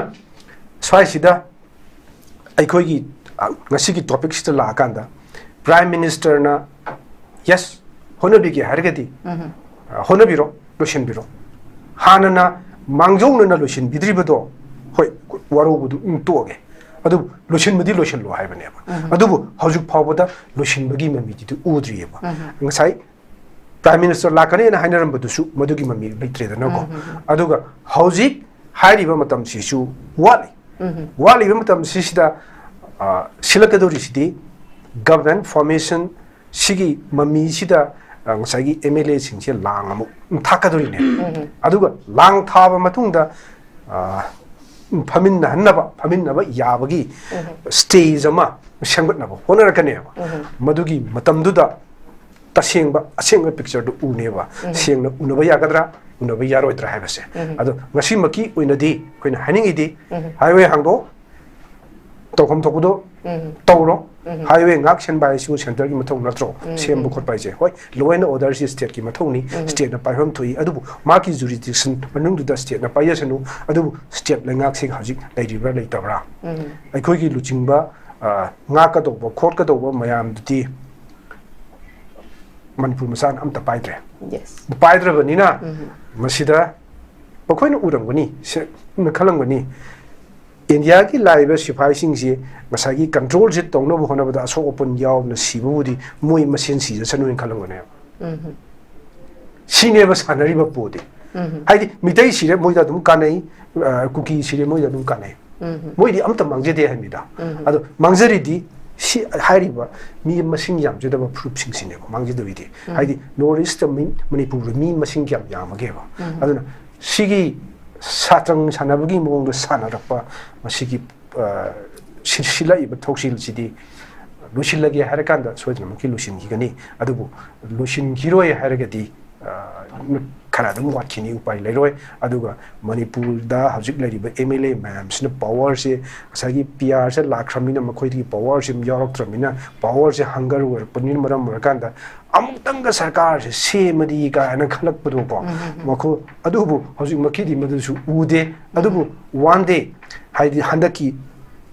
ꯁ꯭ꯋꯥꯏꯁꯤꯗ ꯑꯩꯈꯣꯏꯒꯤ, ꯑ, ꯉꯁꯤꯒꯤ topicꯁꯤꯗ ꯂꯥꯛꯑꯀꯥꯟꯗ Prime Ministerꯅ, "Yes, ꯍꯣꯠꯅꯕꯤꯒꯦ ꯍꯥꯏꯔꯒꯗꯤ, ꯑ, ꯍꯣꯠꯅꯕꯤꯔꯣ, ꯂꯣꯏꯁꯤꯟꯕꯤꯔꯣ꯫ ꯍꯥꯟꯅꯅ ꯃꯥꯡꯖꯧꯅꯅ ꯂꯣꯏꯁꯤꯟꯕꯤꯗ꯭ꯔꯤꯕꯗꯣ, ꯍꯣꯏ, ꯋꯥꯔꯧꯕꯗꯨ, ꯎꯝ, ꯇꯣꯛꯑꯒꯦ꯫ ꯑꯗꯨꯕꯨ ꯂꯣꯏꯁꯤꯟꯕꯗꯤ ꯂꯣꯏꯁꯤꯜꯂꯣ" ꯍꯥꯏꯕꯅꯦꯕ꯫ ꯑꯗꯨꯕꯨ ꯍꯧꯖꯤꯛ ꯐꯥꯎꯕꯗ ꯂꯣꯏꯁꯤꯟꯕꯒꯤ ꯃꯃꯤꯗꯨꯗꯤ ꯎꯗ꯭ꯔꯤꯑꯕ꯫ ꯉꯁꯥꯏ Prime Minister ꯂꯥꯛꯀꯅꯦꯅ ꯍꯥꯏꯅꯔꯝꯕꯗꯨꯁꯨ ꯃꯗꯨꯒꯤ ꯃꯃꯤ ꯂꯩꯇ꯭ꯔꯦꯗꯅꯀꯣ꯫ ꯑꯗꯨꯒ ꯍꯧꯖꯤꯛ ꯍꯥꯏꯔꯤꯕ ꯃꯇꯝꯁꯤꯁꯨ ꯋꯥꯠꯂꯤ꯫ ꯋꯥꯠꯂꯤꯕ ꯃꯇꯝꯁꯤꯁꯤꯗ, ꯑ, ꯁꯤꯜꯂꯛꯀꯗꯧꯔꯤꯁꯤꯗꯤ government formation ꯁꯤꯒꯤ ꯃꯃꯤꯁꯤꯗ, ꯑ, ꯉꯁꯥꯏꯒꯤ M L A ꯁꯤꯡꯁꯦ ꯂꯥꯡ ꯑꯃꯨꯛ ꯊꯥꯛꯀꯗꯧꯔꯤꯅꯦ꯫ ꯑꯗꯨꯒ ꯂꯥꯡ ꯊꯥꯕ ꯃꯇꯨꯡꯗ, ꯑ, ꯐꯝꯃꯤꯟꯅꯍꯟꯅꯕ, ꯐꯝꯃꯤꯟꯅꯕ ꯌꯥꯕꯒꯤ stage ꯑꯃ ꯁꯦꯝꯒꯠꯅꯕ ꯍꯣꯠꯅꯔꯛꯀꯅꯦꯕ꯫ ꯃꯗꯨꯒꯤ ꯃꯇꯝꯗꯨꯗ ꯇꯁꯦꯡꯕ, ꯑꯁꯦꯡꯕ picture ꯗꯨ ꯎꯅꯦꯕ꯫ ꯁꯦꯡꯅ ꯎꯅꯕ ꯌꯥꯒꯗ꯭ꯔꯥ, ꯎꯅꯕ ꯌꯥꯔꯣꯏꯗ꯭ꯔꯥ ꯍꯥꯏꯕꯁꯦ꯫ ꯑꯗꯣ ꯉꯁꯤꯃꯛꯀꯤ ꯑꯣꯏꯅꯗꯤ ꯑꯩꯈꯣꯏꯅ ꯍꯥꯏꯅꯤꯡꯉꯤꯗꯤ, highway ꯍꯥꯡꯗꯣꯛꯑꯣ, ꯇꯧꯐꯝ ꯊꯣꯛꯄꯗꯣ ꯇꯧꯔꯣ꯫ Highway ꯉꯥꯛ ꯁꯦꯟꯕ ꯍꯥꯏꯁꯤꯕꯨ centre ꯒꯤ ꯃꯊꯧ ꯅꯠꯇ꯭ꯔꯣ? ꯁꯦꯝꯕ ꯈꯣꯠꯄ ꯍꯥꯏꯁꯦ꯫ ꯍꯣꯏ, law and order ꯁꯤ state ꯀꯤ ꯃꯊꯧꯅꯤ, state ꯅ ꯄꯥꯏꯐꯝ ꯊꯣꯛꯏ꯫ ꯑꯗꯨꯕꯨ ꯃꯥꯒꯤ jurisdiction ꯃꯅꯨꯡꯗꯨꯗ state ꯅ ꯄꯥꯏꯖꯁꯅꯨ꯫ ꯑꯗꯨꯕꯨ state ꯂꯩꯉꯥꯛꯁꯤꯒ ꯍꯧꯖꯤꯛ ꯂꯩꯔꯤꯕ꯭ꯔꯥ ꯂꯩꯇꯕ꯭ꯔꯥ? ꯑꯩꯈꯣꯏꯒꯤ ꯂꯨꯆꯤꯡꯕ, ꯑ, ꯉꯥꯛꯀꯗꯧꯕ ꯈꯣꯠꯀꯗꯧꯕ ꯃꯌꯥꯝꯗꯨꯗꯤ ꯃꯅꯤꯄꯨꯔ ꯃꯆꯥꯅ ꯑꯝꯇ ꯄꯥꯏꯗ꯭ꯔꯦ꯫ Yes. ꯄꯥꯏꯗ꯭ꯔꯕꯅꯤꯅ ꯃꯁꯤꯗ ꯃꯈꯣꯏꯅ ꯎꯔꯝꯒꯅꯤ, ꯁꯦ-, ꯅ ꯈꯜꯂꯝꯒꯅꯤ, ꯏꯟꯗꯤꯌꯥꯒꯤ ꯂꯥꯛꯏꯕ ꯁꯤꯐꯥꯏꯁꯤꯡꯁꯤ ꯉꯁꯥꯏꯒꯤ control ꯁꯦ ꯇꯧꯅꯕ ꯍꯣꯠꯅꯕꯗ ꯑꯁꯣꯛ ꯑꯄꯟ ꯌꯥꯎꯗꯅ ꯁꯤꯕꯕꯨꯗꯤ ꯃꯣꯏ ꯃꯁꯦꯟ ꯁꯤꯖꯁꯅꯨ ꯍꯥꯏꯅ ꯈꯜꯂꯝꯒꯅꯦꯕ꯫ ꯁꯤꯅꯦꯕ ꯁꯥꯟꯅꯔꯤꯕ ꯄꯣꯗꯤ꯫ ꯍꯥꯏꯗꯤ ꯃꯤꯇꯩ ꯁꯤꯔꯦ ꯃꯣꯏꯗ ꯑꯗꯨꯝ ꯀꯥꯟꯅꯩ, ꯑ, ꯀꯨꯀꯤ ꯁꯤꯔꯦ ꯃꯣꯏꯗ ꯑꯗꯨꯝ ꯀꯥꯟꯅꯩ꯫ ꯃꯣꯏꯗꯤ ꯑꯝꯇ ꯃꯥꯡꯖꯗꯦ ꯍꯥꯏꯕꯅꯤꯗ꯫ ꯑꯗꯣ ꯃꯥꯡꯖꯔꯤꯗꯤ ꯁꯤ ꯍꯥꯏꯔꯤꯕ ꯃꯤ ꯃꯁꯤꯡ ꯌꯥꯝꯖꯗꯕ ꯐꯨꯔꯨꯞꯁꯤꯡꯁꯤꯅꯦꯕ ꯃꯥꯡꯖꯗꯣꯏꯗꯤ꯫ ꯍꯥꯏꯗꯤ North East ꯇ ꯃꯤ, ꯃꯅꯤꯄꯨꯔꯗ ꯃꯤ ꯃꯁꯤꯡ ꯀꯌꯥꯝ ꯌꯥꯝꯃꯒꯦꯕ꯫ ꯑꯗꯨꯅ ꯁꯤꯒꯤ ꯁꯥꯇ꯭ꯔꯪ ꯁꯥꯟꯅꯕꯒꯤ ꯃꯑꯣꯡꯗ ꯁꯥꯟꯅꯔꯛꯄ ꯃꯁꯤꯒꯤ, ꯑ, ꯁꯤ-, ꯁꯤꯜꯂꯛꯏꯕ ꯊꯧꯁꯤꯜꯁꯤꯗꯤ ꯂꯣꯏꯁꯤꯜꯂꯒꯦ ꯍꯥꯏꯔꯀꯥꯟꯗ ꯁꯣꯏꯗꯅꯃꯛꯀꯤ ꯂꯣꯏꯁꯤꯟꯈꯤꯒꯅꯤ꯫ ꯑꯗꯨꯕꯨ ꯂꯣꯏꯁꯤꯟꯈꯤꯔꯣꯏ ꯍꯥꯏꯔꯒꯗꯤ, ꯑ, ꯈꯔ ꯑꯗꯨꯝ ꯋꯥꯠꯈꯤꯅꯤ, ꯎꯄꯥꯏ ꯂꯩꯔꯣꯏ꯫ ꯑꯗꯨꯒ ꯃꯅꯤꯄꯨꯔꯗ ꯍꯧꯖꯤꯛ ꯂꯩꯔꯤꯕ M L A ꯃꯌꯥꯝꯁꯤꯅ power ꯁꯦ, ꯉꯁꯥꯏꯒꯤ P R ꯁꯦ ꯂꯥꯛꯈ꯭ꯔꯕꯅꯤꯅ ꯃꯈꯣꯏꯗꯒꯤ power ꯁꯦ ꯌꯥꯎꯔꯛꯇ꯭ꯔꯕꯅꯤꯅ power ꯁꯦ hunger ꯑꯣꯏꯔꯛꯄꯅꯤꯅ ꯃꯔꯝ ꯑꯣꯏꯔꯀꯥꯟꯗ ꯑꯃꯨꯛꯇꯪꯒ ꯁꯔꯀꯥꯔꯁꯦ ꯁꯦꯝꯃꯗꯤ ꯀꯥꯏꯅ ꯈꯜꯂꯛꯄꯗꯣꯀꯣ꯫ ꯃꯈꯣꯏ, ꯑꯗꯨꯕꯨ ꯍꯧꯖꯤꯛꯃꯛꯀꯤꯗꯤ ꯃꯗꯨꯁꯨ ꯎꯗꯦ꯫ ꯑꯗꯨꯕꯨ one day, ꯍꯥꯏꯗꯤ ꯍꯟꯗꯛꯀꯤ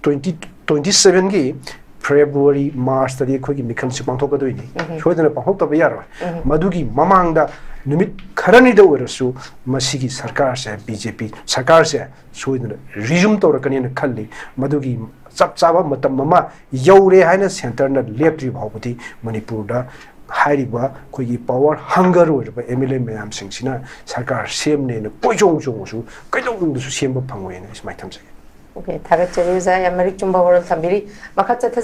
twenty twenty seven ꯒꯤ February, March ꯇꯗꯤ ꯑꯩꯈꯣꯏꯒꯤ ꯃꯤꯈꯜꯁꯤ ꯄꯥꯡꯊꯣꯛꯀꯗꯣꯏꯅꯤ꯫ ꯁꯣꯏꯗꯅ ꯄꯥꯡꯊꯣꯛꯇꯕ ꯌꯥꯔꯣꯏ꯫ ꯃꯗꯨꯒꯤ ꯃꯃꯥꯡꯗ ꯅꯨꯃꯤꯠ ꯈꯔꯅꯤꯗ ꯑꯣꯏꯔꯁꯨ ꯃꯁꯤꯒꯤ ꯁꯔꯀꯥꯔꯁꯦ, B J P ꯁꯔꯀꯥꯔꯁꯦ ꯁꯣꯏꯗꯅ resume ꯇꯧꯔꯛꯀꯅꯤꯅ ꯈꯜꯂꯤ꯫ ꯃꯗꯨꯒꯤ ꯆꯞ ꯆꯥꯕ ꯃꯇꯝ ꯑꯃ ꯌꯧꯔꯦ ꯍꯥꯏꯅ centre ꯅ ꯂꯦꯞꯇ꯭ꯔꯤ ꯐꯥꯎꯕꯗꯤ ꯃꯅꯤꯄꯨꯔꯗ ꯍꯥꯏꯔꯤꯕ ꯑꯩꯈꯣꯏꯒꯤ power hunger ꯑꯣꯏꯔꯕ M L A ꯃꯌꯥꯝꯁꯤꯡꯁꯤꯅ ꯁꯔꯀꯥꯔ ꯁꯦꯝꯅꯦꯅ ꯀꯣꯏꯆꯣꯡ ꯆꯣꯡꯉꯁꯨ ꯀꯩꯗꯧꯅꯨꯡꯗꯁꯨ ꯁꯦꯝꯕ ꯐꯪꯉꯣꯏꯅ ꯑꯩ ꯁꯨꯃꯥꯏꯅ ꯊꯝꯖꯒꯦ꯫ Okay, ꯊꯥꯒꯠꯆꯔꯤ ꯑꯣꯖꯥ, ꯌꯥꯝ ꯃꯔꯤꯛ ꯆꯨꯝꯕ ꯋꯥꯔꯣꯜ ꯊꯝꯕꯤꯔꯤ꯫ ꯃꯈꯥ ꯆꯠꯊꯖ